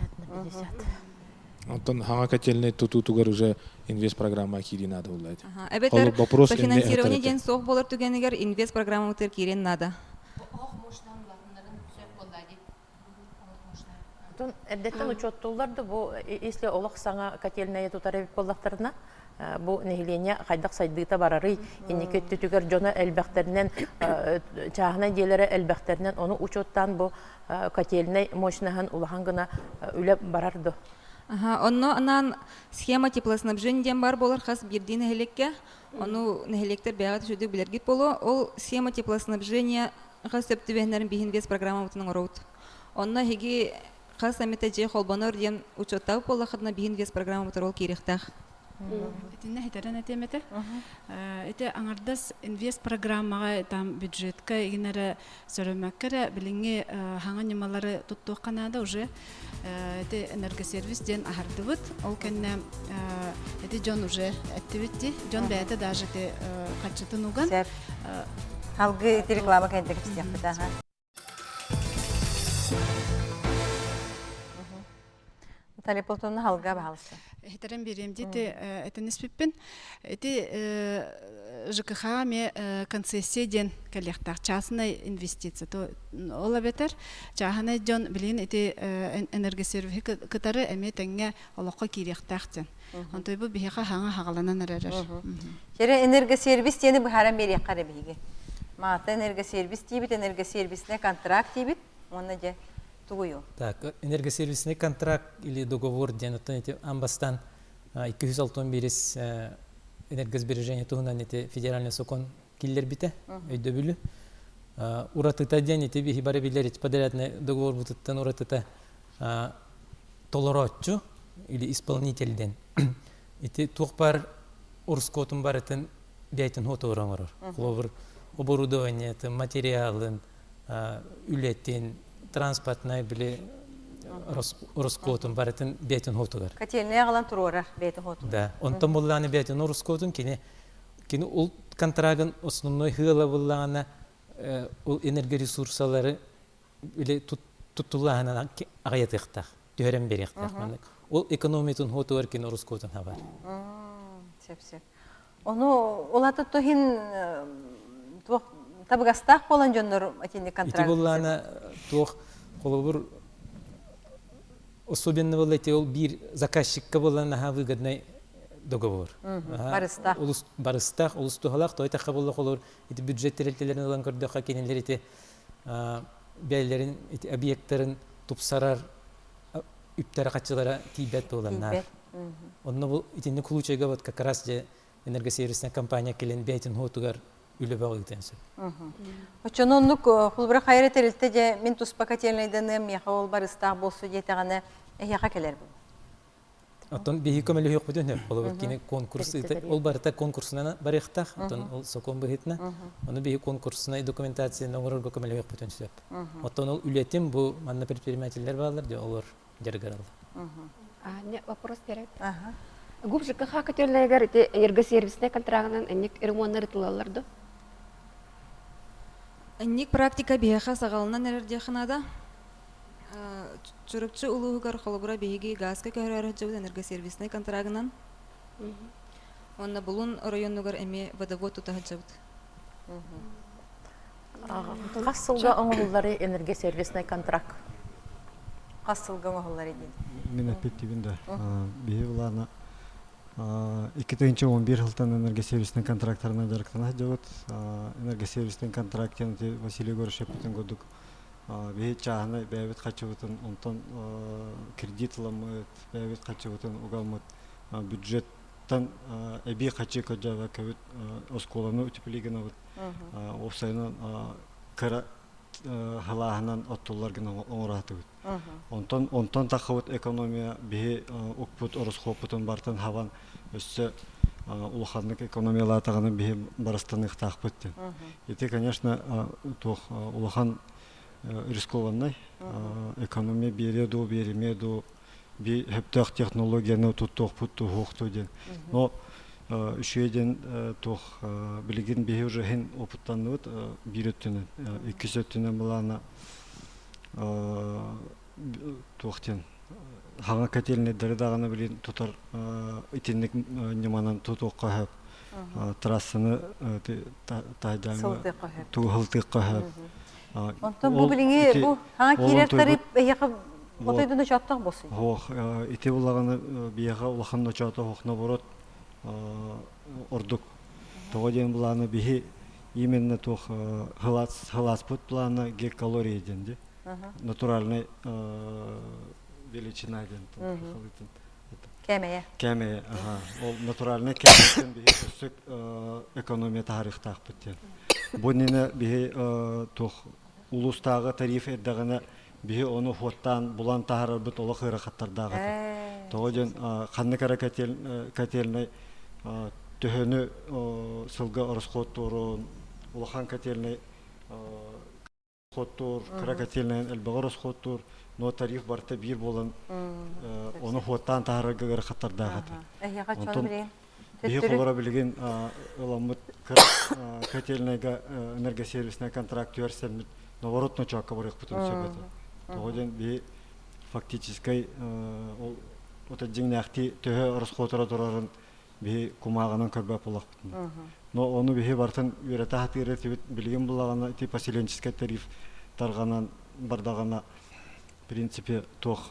Онтон хаҥа котельнай тутуутугар уже инвест-программа киирии наада буолла ити. Эбэтэр софинансирование диэн суох буолар түгэнигэр инвест-программабытыгар киириэн наада. Оттон эрдэттэн учуоттууллар да бу если олох саҥа котельная тутар эбит буоллахтарына. Бу нэһилиэнньэ хайдах сайдыыта барарый, инники өттүтүгэр дьоно элбэхтэринэн, чааһынай дьиэлэрэ элбэхтэринэн, ону учуоттаан бу котельнай мощноһын улахан гына үлэ барар дуо? Онно анаан схема теплоснабжения диэн баар буолар хас биирдии нэһилиэккэ. Ону нэһилиэктэр бэйэҕит үчүгэйдик билэргит буолуо. Ол схема теплоснабжения хас сөп түбэһиннэрин биһин вес программабытын оҥоробут. Онно эһиги хас эмитэ дьиэ холбонор диэн учуоттаабыт буоллаххытына биһин вес программабытыгар ол киириэхтээх. Итиннэ хитэрэн этиэм этэ. Ити аҥардас инвест программаҕа там бюджетка игин эрэ сөрөмөккө эрэ билиҥҥи хаҥа ньымалары туттуохха наада уже ити энергосервис диэн аһардыбыт. Ол кэннэ ити дьон уже эттибит ди. Дьон бэйэтэ даже ити харчытын уган. Халгы ити реклама кэннэ кэпсиэхпит аха. Наталья Платоновна халга баһалыста. Хитерен бирием дити этин Ити ЖКХ ме концессия диэн кэлиэхтээх частный инвестиция. То ол эбэтэр чааһынай дьон билигин ити энергосервиһи кытары эмиэ тэҥҥэ олоххо киириэхтээх диэн. Онтой бу биһиэхэ хаҥа хаҕаланан эрэр. Кэрэ энергосервис диэни быһааран биэриэххэ эрэ биһиги. Маата энергосервис диибит, энергосервисный контракт диибит. Уонна дьэ тугуйу? Так, энергосервисный контракт или договор диэн оттон ити амбастан 261 энергосбережение туһунан ити федеральный сокон киллэрбитэ өйдөбүлү. Уратыта диэн ити биһи бары билэр ити подрядный договор бутуттан уратыта толорооччу или исполнитель диэн ити туох бар урускуотун барытын бэйтин хотугар оҥорор. Холобур, оборудованиетын, материалын, үлэтин, транспортнай били ороскуотун барытын бэйтин хотугар. Котельная аҕалан туруорар бэйтин хотугар. Да. Онтон буллааны бэйтин ороскуотун кини кини ол контрагын основной хыала буллаҕына ол энергоресурсалары или туттуллааһынан аҕыйатыахтаах, түһэрэн биэриэхтээх маннык. Ол экономиятын хотугар кини ороскуотун хабар. Сөп сөп. Ону улата туһин туох табыгастаах буолан дьоннор итинник контракт. Ити буллаана туох холобур особенно был эти ол биир заказчикка буолан наһаа выгодный договор. Барыстаах. Улус барыстаах, улус туһалаах, той тахха болла холобур ити бюджет тэрилтэлэрин ылан көрдөххө кинилэр ити бэйэлэрин ити объекттарын тупсарар үптэрэ-хаччылара тиийбэт буоланнар. Онно бу итинник случайга вот как раз же энергосервисная компания кэлэн бэйэтин хуотугар үлэ бөҕө ыытыан сөп. Оччону оннук холобура хайа тэрилтэ дьэ мин туспа котельнайданыам миэхэ ол барыстаах буолсу диэтэҕинэ эһиэхэ кэлэр буолуо. Оттон биһиги көмөлөһүөхпүтүн сөп. Холобур кини конкурс ол барыта конкурсунан барыахтаах. Оттон ол сокуон быһыытынан. Ону биһиги конкурсунай документацияны оҥорорго көмөлөһүөхпүтүн сөп. Оттон ол үлэтин бу манна предпринимателлэр бааллар дии олор дьарыгыраллар. Не вопрос берет. ГУП ЖКХ котельныйыгар ити энергосервисный контрагынан инник ремоннар ытылаллар ду? Инник практика биһиэхэ саҕаланан эрэр диэххэ наада. Чурапчы улууһугар холобура биһиги гааска көһөрөөрү сылдьабыт энергосервиснай контрагынан. Уонна Булун оройуонугар эмиэ водовод тута сылдьабыт. Хас сылга оҥоһуллары энергосервиснай контракт? Хас сылга оҥоһуллары диэн? Мин эппиттибин да. Биһи былаана 2011 сылтан энергосервиснай контрактарынан дьарыктана сылдьабыт. Энергосервиснай контракт диэн Василий Егорович эппитин курдук биһи чааһынай бэйэбит хаччыбытын онтон кредит ыламмыт, бэйэбит хаччыбытын угаммыт бюджеттан эбии хаччы көрдөөбөккөбүт оскуоланы утеплить гынабыт. Уопсайынан кыра халааһынан оттуллар гына оҥораатыбыт. Онтон онтон таххыбыт экономия биһи укпут оросхуоппутун бартан хабан өссө улаханнык экономиялаатаҕына биһи барыстаныахтаахпыт диэн. Ити, конечно, туох улахан рискованнай экономия биэриэ дуу, биэримиэ дуу, би сөптөөх технологияны туттуохпут туһуохтуу диэн. Но үчүгэй диэн туох билигин биһи уже иһин опыттанныбыт биир өттүнэн, иккис өттүнэн былаана туох диэн хаҥа котельнайдары даҕаны билин тутар итинник ньыманан тутуохха сөп трассаны таһдааҥҥа туһалтыахха сөп Онтон бу билиҥи бу хаҥа киирэр тарыып эһиэхэ отой да ночооттоох болсун. Ох, ити булаҕаны биһиэхэ улахан ночоото ох наоборот. ордук. Тоҕо диэн былааны биһи именно туох сылааспыт плана гекалория диэн ди. Натуральный величина диэн Кэмэйэ. Кэмэйэ, аха. Ол натуральный кэмэйтэн биһи өссө экономия таһарыахтаахпыт диэн. Бу иннинэ биһи туох улуустааҕы тариф эрдэҕинэ биһи ону хуоттаан булан таһаарарбыт олох ыарахаттардаах этэ. Тоҕо диэн ханнык эрэ котельнай төһөнү сылга ороскуоттуурун, улахан котельнай хоттуур, кыра котельнайын элбэҕи ороскуоттуур, но тариф барыта биир буолан ону хуоттаан таһаарарга ыарахаттардаах этэ. Онтон биһи холоро билигин ыламмыт кыра котельнайга энергосервисный контракт түһэрсэммит наоборот ночоокко барыахпытын сөп этэ. Тоҕо диэн биһи фактическай ол ото дьиҥнээхтии төһө ороскуотура турарын биһи кумааҕынан көрбөт буоллахпытына. Но ону биһи барытын үөрэтэ сатыыр этибит. Билигин буллаҕына ити поселенческай тариф тарҕанан бардаҕына в принципе туох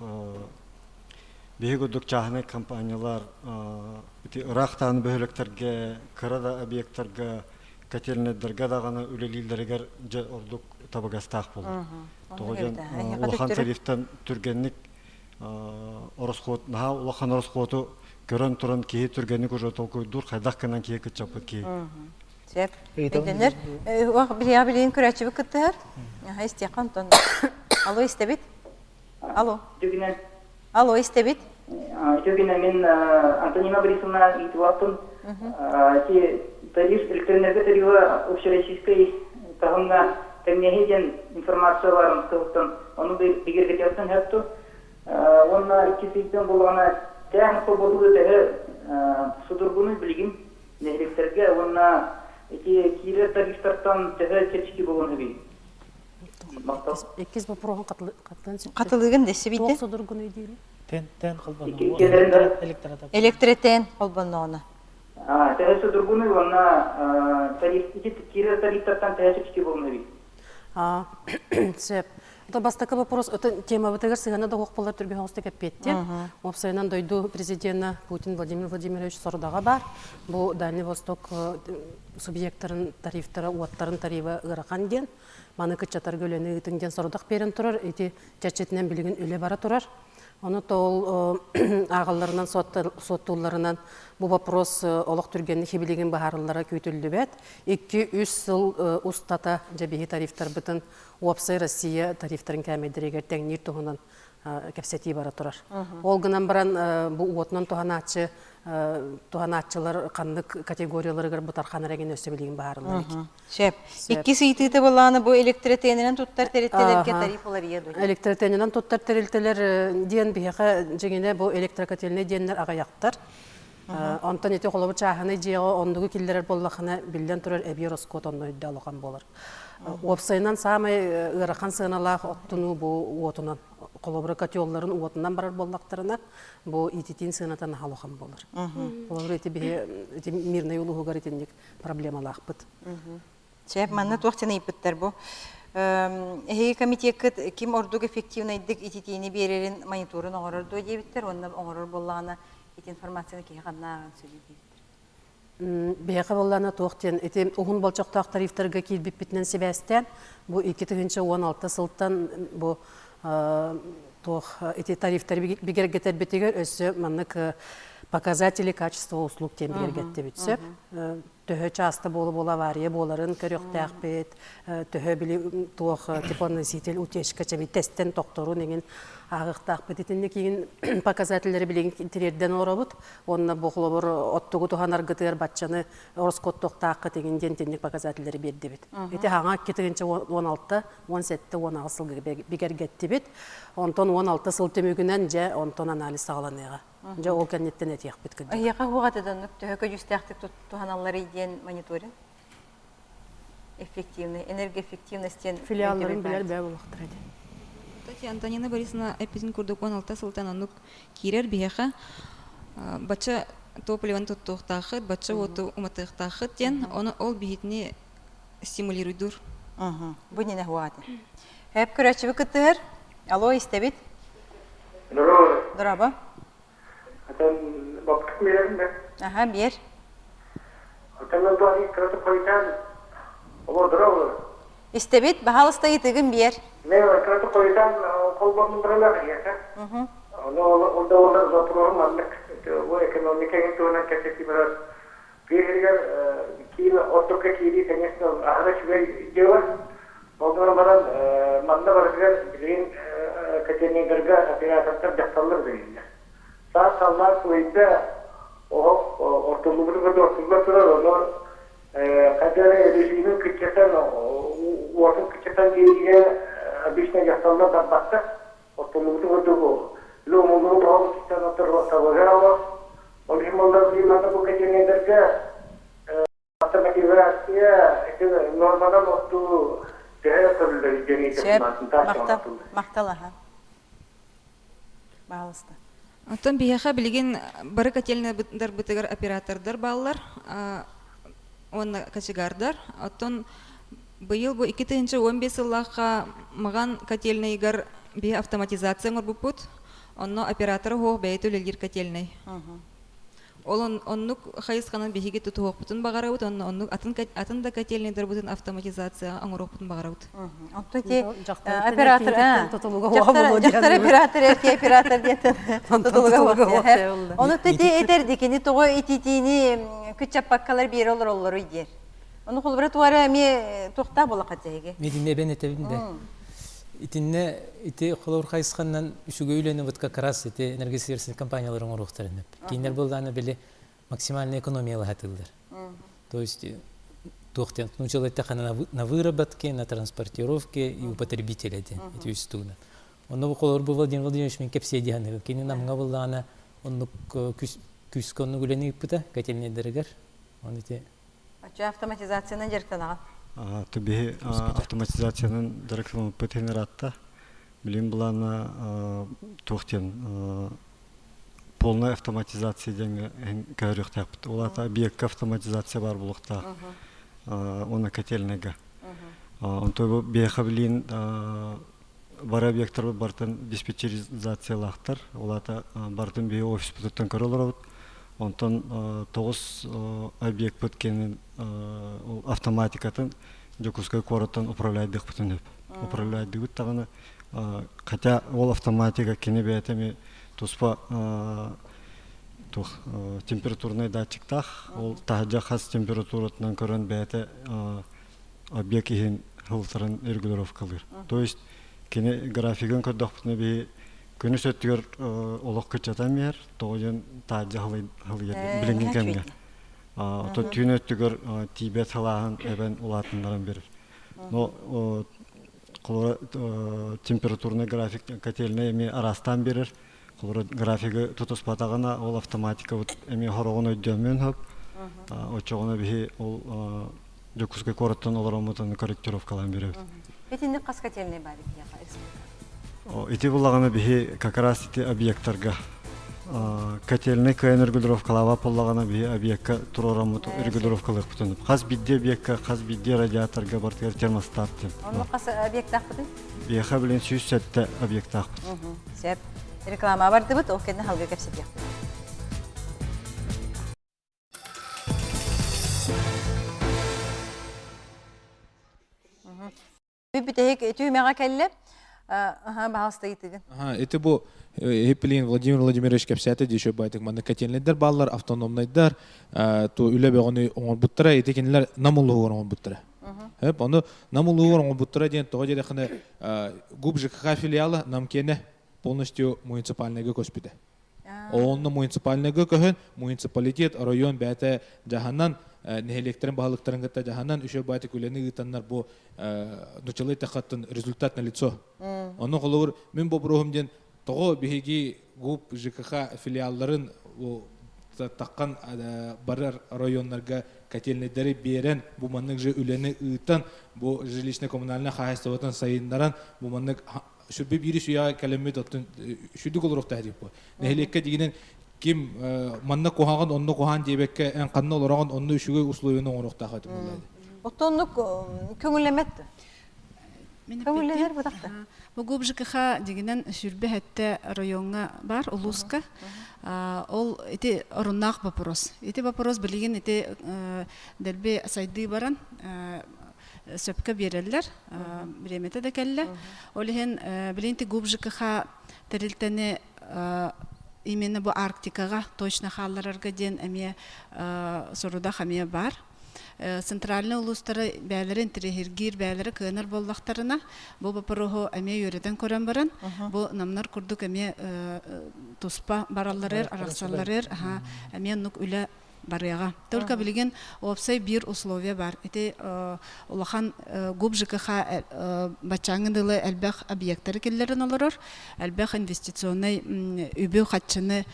биһи курдук чааһынай компаниялар ити ыраахтааҕы бөһүөлэктэргэ, кыра да объектарга, котельнайдарга даҕаны үлэлииллэригэр дьэ ордук табыгастаах буолар. Тоҕо диэн улахан тарифтан түргэнник ороскуот наһаа улахан ороскуоту көрөн туран киһи түргэнник уже толкуйдуур хайдах гынан киһи кыччаппыт киһи. Сөп. Өйдөнөр. Билиэҕэ билигин көрөөччүбүт кыттыһар. Аха истиэххэ онтон. Алло истэбит. Алло. Үтүгүнэн. Алло истэбит. Үтүгүнэн мин Антонина Борисовна ыйытылааппын. Ити тариф электроэнерго тарифа общероссийскай таһымҥа тэҥнэһии диэн информация баарын туһуттан ону бигэргэтиэхтэн сөп дуо? Уонна иккис ыйтан буоллаҕына тээх холботууга төһө судургунуй билигин нэһилиэктэргэ уонна ити киирэр тарифтартан төһө чэпчэки буолуон сөбүй? Иккис боппуруоһун хатылыан сөп. Хатылыгын дэссе Туох судургунуй диири? Тен тен холбонно. Электротен холбонноҕуна. Төһө судургунуй уонна тариф ити киирэр тарифтартан төһө чэпчэки буолуон сөбүй? Сөп. Это бастакы вопрос, это темабытыгар сыһыана да суох буолар түргэн соҕустук эппиэттиэм. Уопсайынан дойду президена Путин Владимир Владимирович сорудаҕа баар. Бу Дальний Восток субъектарын тарифтара, уоттарын тарифа ыарахан диэн, маны кыччатарга үлэни ыытыҥ диэн сорудах биэрэн турар. Ити чэрчитинэн билигин үлэ бара турар. Ону ол ааҕалларынан, суоттуулларынан бу вопрос олох түргэнник хибилигин быһаарыллара күүтүллүбэт. Икки-үс сыл устата дьэ биһи тарифтарбытын уопсай Россия тарифтарын кээмэйдэригэр тэҥниир туһунан кэпсэтии бара турар. Ол гынан баран бу уотунан туһанааччы туһанааччылар ханнык категорияларыгар бытархан эрэгин өссө билигин быһаарыллар эбит. Сөп. Иккис ыйытыыта былааны бу электротенинэн туттар тэрилтэлэргэ тариф уларыйа дуо? Электротенинэн туттар тэрилтэлэр диэн биһиэхэ дьиҥинэ бу электрокотельнай диэннэр аҕыйахтар. Онтон ити холобур чааһынай дьиэҕэ оннугу киллэрэр буоллахына, биллэн турар эбии ороскуот онно үрдэ улахан буолар. Уопсайынан саамай ыарахан сыаналаах оттунуу бу уотунан, холобура котелларын уотунан барар буоллахтарына, бу ититиин сыаната наһаа улахан буолар. Холобура ити биһи ити Мирнэй улууһугар итинник проблемалаахпыт. Сөп, манна туох диэн ыйыппыттар бу? Эһиги комитеккыт ким ордук эффективнайдык ититиини биэрэрин мониторун оҥорор дуо диэбиттэр уонна оҥорор буоллаҕына ити информацияны киһи ханна ааҕан сөбүй диэбиттэр. Биһиэхэ буоллаҕына туох диэн ити уһун болдьохтоох тарифтарга киирбиппитинэн сибээстээн бу 2016 сылтан бу туох ити тарифтары бигэргэтэрбитигэр өссө маннык показатели качества услуг диэн бигэргэттибит сөп төһө часто буола-буола авария буоларын көрүөхтээхпит, төһө били туох теплоноситель утечка чэби тэстэн тохторун иҥин ааҕыахтаахпыт. Итинник иҥин показателлэри билигин тириэрдэн олоробут. Уонна бу холобур оттугу туһанаргытыгар баччаны ороскуоттуохтааххыт иҥин диэн итинник показателлэри биэрдибит. Ити хаҥа 2016, 17, 18 сылга бигэргэттибит. Онтон 16 сыл түмүгүнэн дьэ онтон анализ саҕаланыаҕа. Дьэ ол кэнниттэн этиэхпит кырдьык. Эһиэхэ уһуҕат оннук төһө көдьүүстээхтик туһаналларый диэн мониторинг? Эффективный, энергоэффективность диэн Филиалларын билэр бэйэ буолуохтара дии. Кстати, Антонина Борисовна эппитин курдук 16 сылтан оннук киирэр биһиэхэ бачча топливоны туттуохтааххыт, бачча уоту уматыахтааххыт диэн, ону ол биһитини стимулируйдуур. Бу нина хуааты. Хэп көрөөччүбү кыттыһар. Алло, истэбит. Здорово. Здорово. Атын бапкыт биэрэрин да? Аха, биэр. Истэбит, баһаалыста ыйытыгын биэр. Саас-саллаат сылыйда, оһох ортоллубуту кытта ортулла турар, ону хайда эрэ режимин кыччатан, уотун кыччатан биэриигэ обычно дьахталлар барбаттар. Ортоллубуту курдук үлэ умуллубут оһох устан табыгар олох. Ол иһин буоллар билигин манна бу кэтиэннэргэ автоматизация ити норманан оттуу төһө көрүллэр диэн Сөп, махтал, махтал аха. Баалыста. Оттон биһиэхэ билигин бары котельнайдарбытыгар оператордар бааллар уонна кочегардар. Оттон быйыл бу 2015 сыллаахха Маҕан котельнайыгар биһи автоматизация оҥорбуппут. Онно оператора суох бэйэтэ үлэлиир котельнай. Ол оннук хайысханан биһиги тутуһуохпутун баҕарабыт, онно оннук атын атын да котельнайдарбытын автоматизацияҕа оҥоруохпутун барабыт. Оттон ити оператор дьахтар оператор эрки оператор диэтин тутулуга Ону ити этэрди кини тоҕо ититиини кыччаппаккалар биэрэ олороллоруй диэр. Ону холобура туара эмиэ туохтаах буолла хатыһыги. Итиннэ эбэн этэбин да. Итиннэ ити холобур хайысханан үчүгэй үлэни вот как раз ити энергосервисный компаниялар оҥоруохтарын Кинилэр буоллаҕына били максимальная экономиялаһатыллар. То есть туох диэн нууччалыы эттэххэ на выработке, на транспортировке и у потребителя диэн ити үс тугунан. Онно бу холобур бу Владимир Владимирович мин кэпсиэ диэн кини намҥа буоллаҕына оннук күүскэ оннук үлэни ыыппыта котельнайдарыгар. Оны ити Оччо автоматизациянан дьарыктанаҕын? Биһи автоматизациянан дьарыктанаммыт ыраатта. Билим былаана туох диэн полная автоматизация диэҥҥэ көһөрүөхтээхпит. Ол аата объекка автоматизация баар буолуохтаах уонна котельныйга. Онто бу биһиэхэ билигин бары объектарбыт барытын диспетчеризациялаахтар. Ол аата барытын биһи офиспытыттан көрө олоробут. Онтон тоҕус объекпыт кэнин ол автоматикатын Дьокуускай куораттан управляйдыахпытын сөп. Управляйдыыбыт даҕаны хотя ол автоматика кини бэйэтэ эмиэ туспа туох температурнай датчиктаах ол таһырдьа хас температуратынан көрөн бэйэтэ объект иһин сылтарын регулировкалыыр. То есть кини графигын көрдөхпүтүнэ биһи күнүс өттүгэр олох кыччатан иһэр, тоҕо диэн таһырдьа халыйар билиҥҥи кэмҥэ. Оттон түүн өттүгэр тиийбэт салааһын эбэн улаатыннаран биэрэр. Но холобура температурный график котельная эмиэ араастаан биэрэр. Холобура графигы тутуспатаҕына ол автоматика эмиэ хороҕун өйдөөмүөн сөп. Оччоҕуна биһи ол Дьокуускай куораттан олороммутун корректировкалаан биэрэбит. Итинник хас котельный баар биһиэхэ республикаҕа? Ити буллаҕына биһи как раз ити объекттарга котельный кыайан регулировкалаабат буоллаҕына биһи объекка туруораммыт регулировкалыахпытын хас биирдии объекка хас биирдии радиаторга бартыгар термостат диэн. Онно хас объектаахпытый? Биһиэхэ билин 107 объектаахпыт. Сөп. Реклама бардыбыт, ол кэннэ халга кэпсэтиэхпит. Бүтэһик түүмэҕэ кэллэ. Аха, баһаалыста ыйытыгын. Ити бу Хиппилин Владимир Владимирович кэпсээтэ дии еще байтык манна котельнайдар бааллар, автономнайдар, ту үлэ бөҕөнү оҥорбуттара, ити кинилэр Нам улууһугар оҥорбуттара. Хөп, ону Нам улууһугар оҥорбуттара диэн тоҕо диэтэххинэ ГУП ЖКХ филиала Намкиэнэ полностью муниципальныйга көспүтэ. Онно муниципальныйга көһөн, муниципалитет оройуон бэйэтэ дьаһанан, нэһилиэктэрин баһылыктарын кытта дьаһанан үчүгэй баайдык үлэни ыытаннар бу нучалыы тахаттан результат на лицо. Онно холобур мин боппуруоһум диэн тоҕо биһиги ГУП ЖКХ филиалларын таххан барар районнарга котельнайдары биэрэн бу маннык же үлэни ыытан бу жилищно-коммунальнай хаһаайыстыбатын сайыннаран бу маннык сүрбэ биири сүүйэҕэ кэлэммит оттон сүрдүк олоруохтаах диэп буо. Нэһилиэккэ дигинэн ким манна куһаҕан, онно куһаҕан диэбэккэ эн ханна олороҕун, онно үчүгэй условияны оҥоруохтаах этим буолла. Оттоннук көҥүллэмэт. Көҥүллэнэр бутахта. Бу ГУП ЖКХ дигинен сүрбэ хэттэ райоҥҥа бар улууска. Ол ити оруннаах вопрос. Ити вопрос билигин ити дэлби сайдыы баран сөпкө биэрэллэр. Бириэмэтэ да кэллэ. Ол иһин билигин ити ГУП ЖКХ тэрилтэни именно бу Арктикаҕа точно хаалларарга диэн эмиэ сорудах эмиэ бар. Центральнай улуустары бээлэрэ интэриэһиргиир, бээлэрэ кыанар буоллахтарына, бу боппуруоһу эмиэ үөрэтэн көрөн баран, бу намнар курдук эмиэ туспа баралларыгар, арахсалларыгар эмиэ оннук үлэ барыаҕа. Только билигин уопсай биир условие бар. Ити улахан ГУП ЖКХ баччааҥҥы дылы элбэх объектары киллэрэн олорор, элбэх инвестиционнай үбү-хаччыны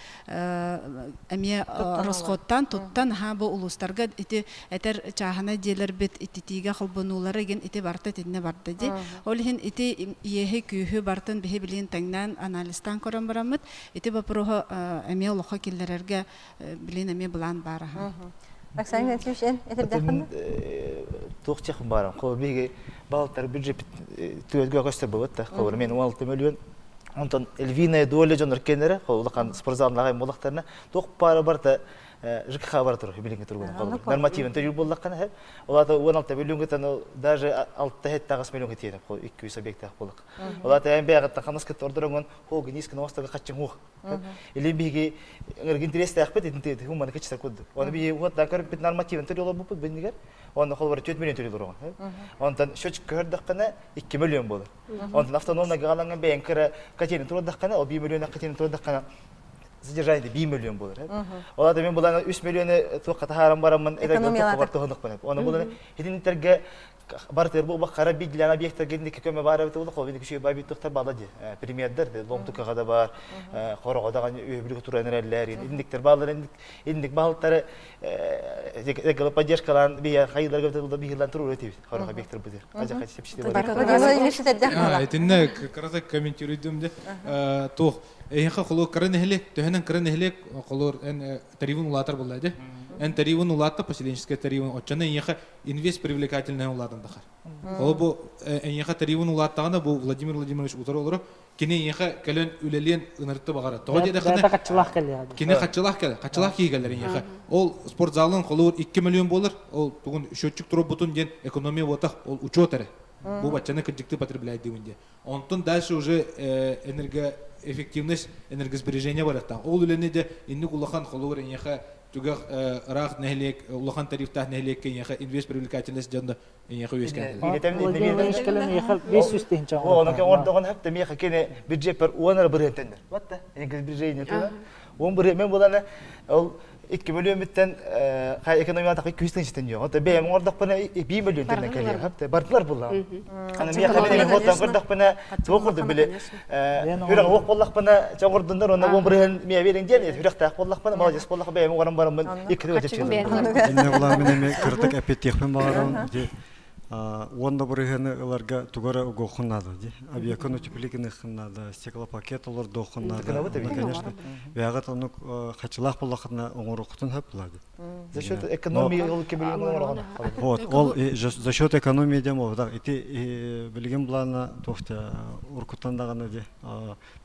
эмиэ расходтаан туттан аһаа бу улуустарга ити этэр чааһынай дьиэлэрбит ититиигэ холбонуулара игин ити барыта итиннэ барда ди. Ол иһин ити иэһи күүһү бартын биһи билигин тэҥнээн анализтаан көрөн бараммыт ити вопроһу эмиэ олоххо киллэрэргэ билигин эмиэ былаан баар аһаа. Оксана Игнатьевич, эн этэрдэххин Туох чехым баарым. Холобур, биһиги баалтар бюджет түгөлгө көстөр болот да. Холобур, мен 16 миллион Онтон львиная доля дьоннор кеннере, улахан спортзалнаҕа буоллахтарына, туох баара барыта ЖКХ бара турар, билиҥҥи туругунан холобур. Нормативын төлүүр буоллаххына, һэ. Ол аата 16 миллионгытан даже 6-7 миллионга тиийэн, 200 объектаах буоллах. Ол аата эн бэйэҕиттэн хамнас кытта ордороҥун, хоог низко новостарга хаччыҥ уох. Или биһиги ыргын интерестээхпит, итин хуманы кычтар курдук. Оны биһиги уоттан көрүппүт нормативын төлүү олорбуппут биннигэр. Онно холобур 4 миллион төлүү олороҕун. Онтон счетчик көрдөххүнэ 2 миллион буолар. Онтон автономнай галаҥҥа бэйэҥ кыра котельный турдаххына, ол 1 миллион котельный турдаххына, содержание 1 миллион буолар. Ол аата мен булан 3 миллионы туохха таһааран бараммын экономиялаатар туһунукпун. Оны булан хитинтерге бартыр бу хара бидлән объекттарга инники көмө бар эбит улах ол инники бай бит тухтар бала ди. Примердер ломтукага да бар, хорого да өбүлүк туран эрэллэр, инниктер баалар инник баалтары эгэл поддержкалаан бия хайыларга бит бихилан туруу этибит. Хорого объекттер бутер. Итиннэ кырата комментируйдум де туох эһиэхэ холуор кыра нэһилиэк төһөнөн кыра нэһилиэк холуор эн тарифын улаатар буолла де эн тарифын улаатта поселенческай тарифын оччоно эйиэхэ инвест привлекательный улаатан тахар ол бу эйиэхэ тарифын улааттаҕына бу Владимир Владимирович утары олоро кини эйиэхэ кэлэн үлэлиэн ынырты баҕара тоҕо диэтэххинэ хаччылаах кэлиэҕэ кини хаччылаах кэлэр хаччылаах киһи кэлэр эйиэхэ ол спортзалын холуур 2 миллион буолар ол тугун счетчик туруорбутун диэн экономия буотах ол учет эрэ бу баччаны кырдьыктыы потребляйдыыбын диэн онтон дальше уже энергоэффективность энергосбережение барыахтаах ол үлэни де инник улахан холуур эйиэхэ түгэх ыраах нэһилиэк улахан тарифтаах нэһилиэккэ эйиэхэ инвест привлекательность дьон эйиэхэ үөскээн Оҥордоҕун хапта миэхэ кини бюджеппер уон эрэ бырыан төннөр. Батта энергосбережение тула. Уон бырыан мен булана ол 2 миллион хай экономияда 200 тысячтан yok. Ота бэйэм оҥордохпуна 1 миллион төннөн кэлиэ. Хапта бардылар булла. Аны миэхэ мен хотон көрдөхпүнэ туох курдук били хүрэх уох буоллахпына чоҥордуннар онно уон бырыан миэ биэриҥ диэн хүрөхтээх буоллахпына молодец буоллах бэйэм оҥорон бараммын икки төгө чэпчэки. Инне булаа мин эми кырдык эппиттиэхпин баҕарабын. Уонна бырыһыаны ыларга тугу эрэ угуоххун наада дии. Авиакон утеплик гыныаххын наада, стеклопакет олордуоххун наада. Онно, конечно, бэйэҕит оннук хачылаах буоллаххытына оҥоруоххутун сөп буолаа дии. За счет экономии ол кебилин оҥороҕун. Вот, ол за счет экономии диэн буолбатах. Ити билигин былаана туохта уруккуттан даҕаны дии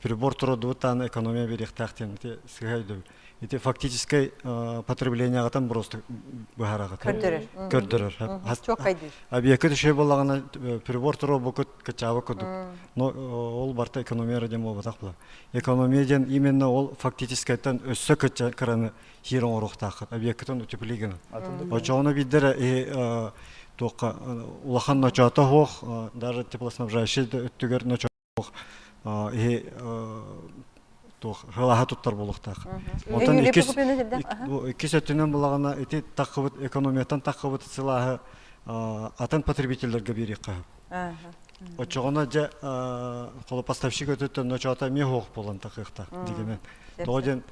прибор турудубут даҕаны экономия биэриэхтээх диэн ити сыыһа өйдөбүл. Ити фактическай потреблениеҕытан просто быһараҕыт. Көрдөрөр. Көрдөрөр. Чуоккайдыыр. Объекты түшей буоллаҕына прибор туруорбукут кычаабыт курдук. Но ол барта экономия диэн буолбатах була. Экономия диэн именно ол фактическайтан өссө кыча кыраны хиир оҥоруохтааххыт. Объектытын утеплей гынан. Очоҕуна биирдэрэ туохха улахан ночоото суох, даже теплоснабжающий өттүгэр ночоото иһи туох сылааһа туттар буолуохтаах. Онтон иккис иккис өттүнэн булаҕына ити таххыбыт экономияттан таххыбыт сылааһы атын потребителлэргэ биэриэххэ сөп. Оччоҕуна дьэ холо поставщик өтүттэн ночоото эмиэ суох буолан тахыахтаах дигинэн. Тоҕо диэн.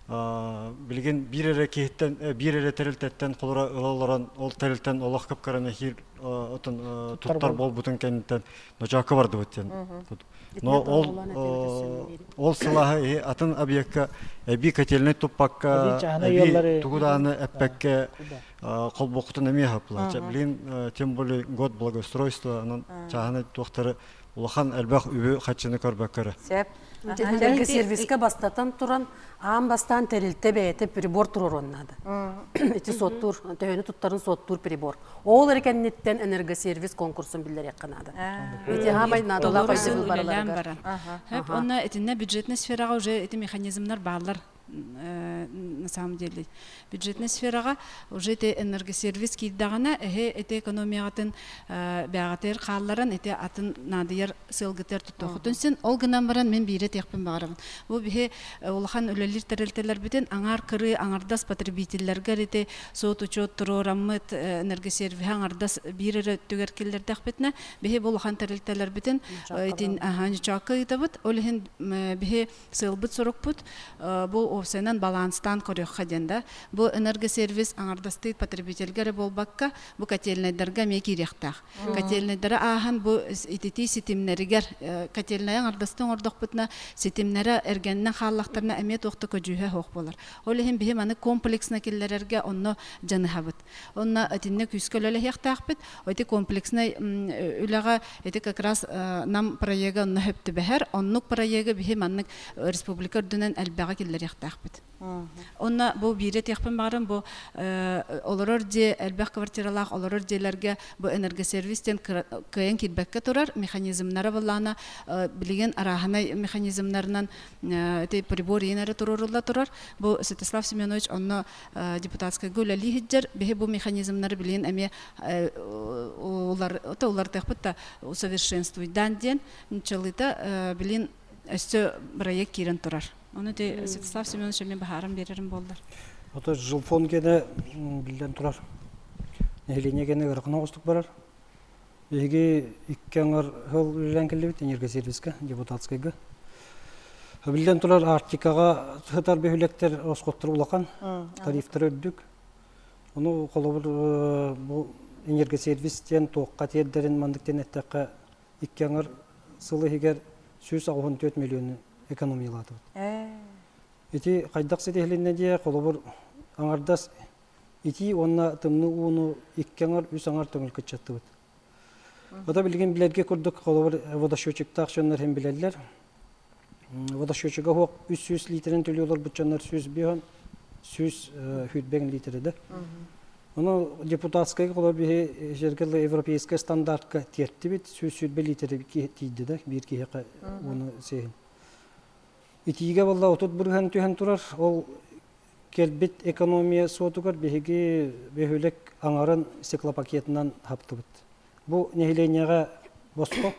Билигин биир эрэ киһиттэн, биир эрэ тэрилтэттэн холоро ыла олорон, ол тэрилтэн олох кып-кыраны хир отун туттар буолбутун кэнниттэн ночоокко бардыбыт диэн. Но ол ол сылаһы атын объекка эбии котельнай туппакка, эбии тугу даҕаны эппэккэ холбуоххутун эмиэ хапла. Блин, тем более год благоустройства, онон чааһынай туохтары улахан элбэх үбү хаччыны көрбөккөрө. Сөп. Энергосервиска бастатан туран аан бастаан тэрилтэ бэйэтэ прибор туруоруон наада. Ити суоттуур, төһөнү туттарын суоттуур прибор. Ол эрэ кэнниттэн энергосервис конкурсун биллэриэххэ наада. Ити хаамай наадалаах өйдөбүл барыларыгар. Хөп, онно итиннэ бюджетный сфераҕа уже ити механизмнар бааллар на самом деле. Бюджетный сфераҕа уже ити энергосервис киирдэҕинэ, эһи ити экономияҕытын бэҕэтигэр хаалларан ити атын наадыйар сыалгытыгар туттуоххутун син. Ол гынан баран мин биири этиэхпин баҕарабын. Бу биһи улахан үлэлиир тэрилтэлэрбитин аҥаар кырыы аҥардас потребителлэргэр ити суот-учуот туруораммыт энергосервиһи аҥардас биир эрэ өттүгэр киллэрдэхпитинэ, биһи бу улахан тэрилтэлэрбитин итин ньучаакка ыытабыт. Ол иһин биһи сыалбыт-сорукпут бу уопсайынан баланстаан көрүөххэ диэн да. Бу энергосервис аҥардастыы потребительгэ эрэ буолбакка, бу котельнайдарга эмиэ киириэхтээх. Котельнайдары ааһан бу ититии ситимнэригэр котельнайы аҥардастыы оҥордохпутуна ситимнэрэ эргэннэн хааллахтарына эмиэ туох да көдьүүһэ суох буолар. Ол иһин биһи маны комплексно киллэрэргэ онно дьаныһабыт. Онно итиннэ күүскэ үлэлэһиэхтээхпит. Ити комплекснай үлэҕэ ити как раз нам проега онно сөп түбэһэр. Оннук проегы биһи маннык республика үрдүнэн элбэҕи киллэриэхтээхпит. Онно бу биири этиэхпин баҕарым, бу олорор дьиэ элбэх квартиралаах олорор дьиэлэргэ бу энергосервис диэн кыайан киирбэккэ турар механизмнара былаана билигин арааһынай механизмнарынан ити прибор иин эрэ туруорулла турар. Бу Святослав Семенович онно депутатскайга үлэлии сылдьар. Биһи бу механизмнары билигин эмиэ улартыахпыт да усовершенствуйдаан диэн нуччалыыта билигин өссө проект киирэн турар. Ону ити Святослав Семенович эмиэ баһааран биэрэрим буоллар. Ото жилфон гене биллэн турар. Нэһилиэнньэ гене ыарахан оҕустук барар. Биһиги икки аҥар сыл үлэлээн кэллибит энергосервиска, депутатскайга. Биллэн турар Арктикаҕа сытар бөһүөлэктэр расходтара улахан, тарифтара үрдүк. Ону холобур бу энергосервис диэн туохха тиэрдэрин маннык диэн эттэххэ икки аҥар сыл иһигэр 184 миллиону экономиялаатыбыт. Ити хайдах ситиһилиннэ диэ, холобур, аҥардас итии уонна тымныы ууну икки аҥар, үс аҥар көҥүл кыччаттыбыт. Ото билигин билэргэ курдук, холобур, водосчетчиктаах дьоннор иһин билэллэр. Водосчетчига уһуох 300 литрин төлүү олорбут дьоннор 105 100 литрэ да. Ону депутатскайга холобур биһи жерге европейскай стандартка тиэртибит 120 литр тиийди да биир киһиэхэ уону сиэһин. Итиигэ буолла 30 бырыһан түһэн турар. Ол кэлбит экономия суотугар биһиги бөһүөлэк аҥарын стеклопакетынан хаптыбыт. Бу нэһилиэнньэҕэ босхо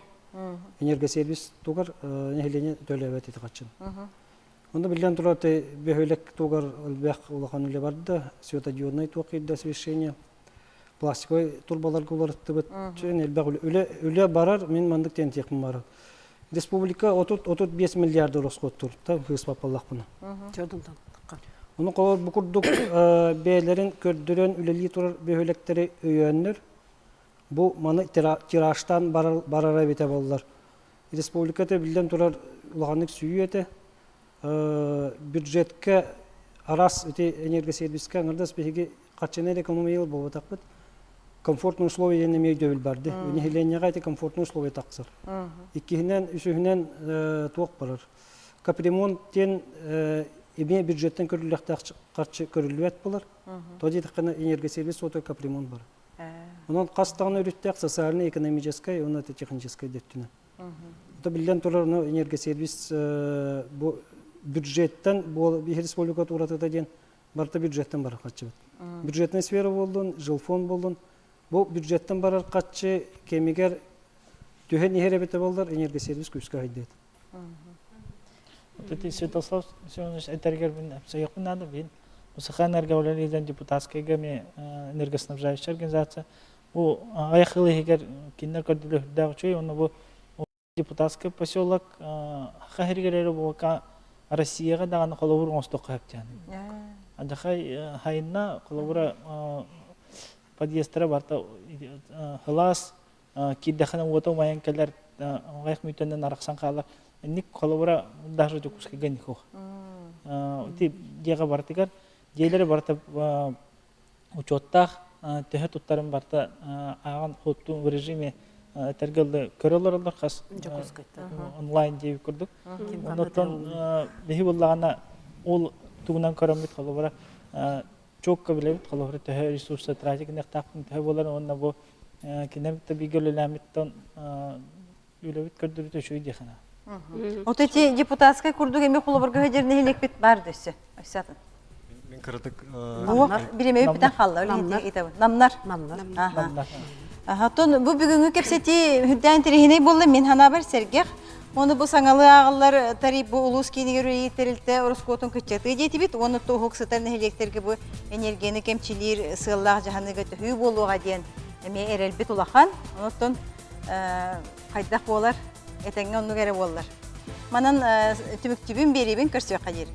энергосервис тугар нэһилиэнньэ төлөөбөт ити хаччын. Онно биллэн турар бөһүөлэк тугар элбэх улахан үлэ барда, светодиоднай туох киирдэ освещение, пластиковай турбаларга уларыттыбыт. Чүн элбэх үлэ, үлэ барар, мин маннык диэн тиэхпин барар. Республика 30-35 миллиард ороскуоттуур, хыыспаппаллахпына. Ону холор бу курдук бэйэлэрин көрдөрөн үлэлии турар бөһүөлэктэри өйөөннөр, бу маны тиражтаан барара эбитэ буоллар. Республиката биллэн турар улаханнык сүүйүү этэ. Бюджетка араас ити энергосервиска аҥардас биһиги харчыны эрэ экономия буолбатахпыт. Комфортные условия диэн эмиэ өйдөбүл барды. Нэһилиэнньэҕэ ити комфортные условия тахсар. Иккиһинэн, үсүһүнэн туох барар. Капремонт диэн эмиэ бюджеттэн көрүллүөхтээх харчы көрүллүбэт буолар. То диэтэххинэ энергосервис суотугар капремонт барар. Онон хас даҕаны өрүттээх социальнай-экономическай уонна техническай да өттүнэн. Это биллэн турар, ну, энергосервис бу бюджеттен биһи республика уратыта диэн барыта бюджеттен барар харчыбыт. Бюджетная сфера буоллун, жилфонд буоллун, бу бюджеттен барар харчы кэмигэр түһэн иһэр эбитэ буоллар энергосервис күүскэ хайдыат. Вот эти Святослав Семенович этэргэр мин эпсайыахпын наада бин Саха энергоуправлениетын депутатскайга ми энергоснабжающая организация бу аҕыйах сыл иһигэр кинилэр көрдөрүөхтээх үчүгэй уонна бу депутатскай поселок хаһыригэр эрэ буолка. Россияҕа даҕаны холобур оҥостуохха сөп диэн. Адьахай хайынна холобура подъездтара барыта сылаас киирдэххинэ уота умайан кэлэр аҕыйах мүнүүтэнэн арахсан хаалар. Инник холобура даже Дьокуускайга инник суох. Ити дьиэҕэ барытыгар дьиэлэри барыта учуоттаах төһө туттарын барыта ааҕан хоттуун в режиме этэргэ дылы көрө олороллор хас онлайн диэбит курдук. Оннуттан биһи буоллаҕына ол тугунан көрөммүт холобура чуокка билэбит холобура төһө ресурса тратить гыныахтаахпын төһө буолар уонна бу кинем бииргэ үлэлээммиттэн үлэбит көрдөрүүтэ үчүгэй диэххэ Вот эти депутатскай курдук эми холобурга сылдьар нэһилиэкпит бар дөссө. Өссө атын. Мин кыратык Биремеби бүтэн халла. Намнар. Намнар. Тон бу бүгүҥҥү кэпсэтии үрдээн тириһинэй буолла мин ханаабар сэргэх. Оны бу саҥалы ааҕыллар тариф бу улуус киинигэр үлэлиир тэрилтэ ороскуотун кыччатыы диэтибит. Уонна туһук сытар нэһилиэктэргэ бу энергияны кэмчилиир сыаллаах дьаһаныыга төһүү буолуоҕа диэн эмиэ эрэлбит улахан. Онон хайдах буолар, этэҥҥэ оннук эрэ буоллар. Манан түмүктүүбүн биэриибин көрсүөххэ диир.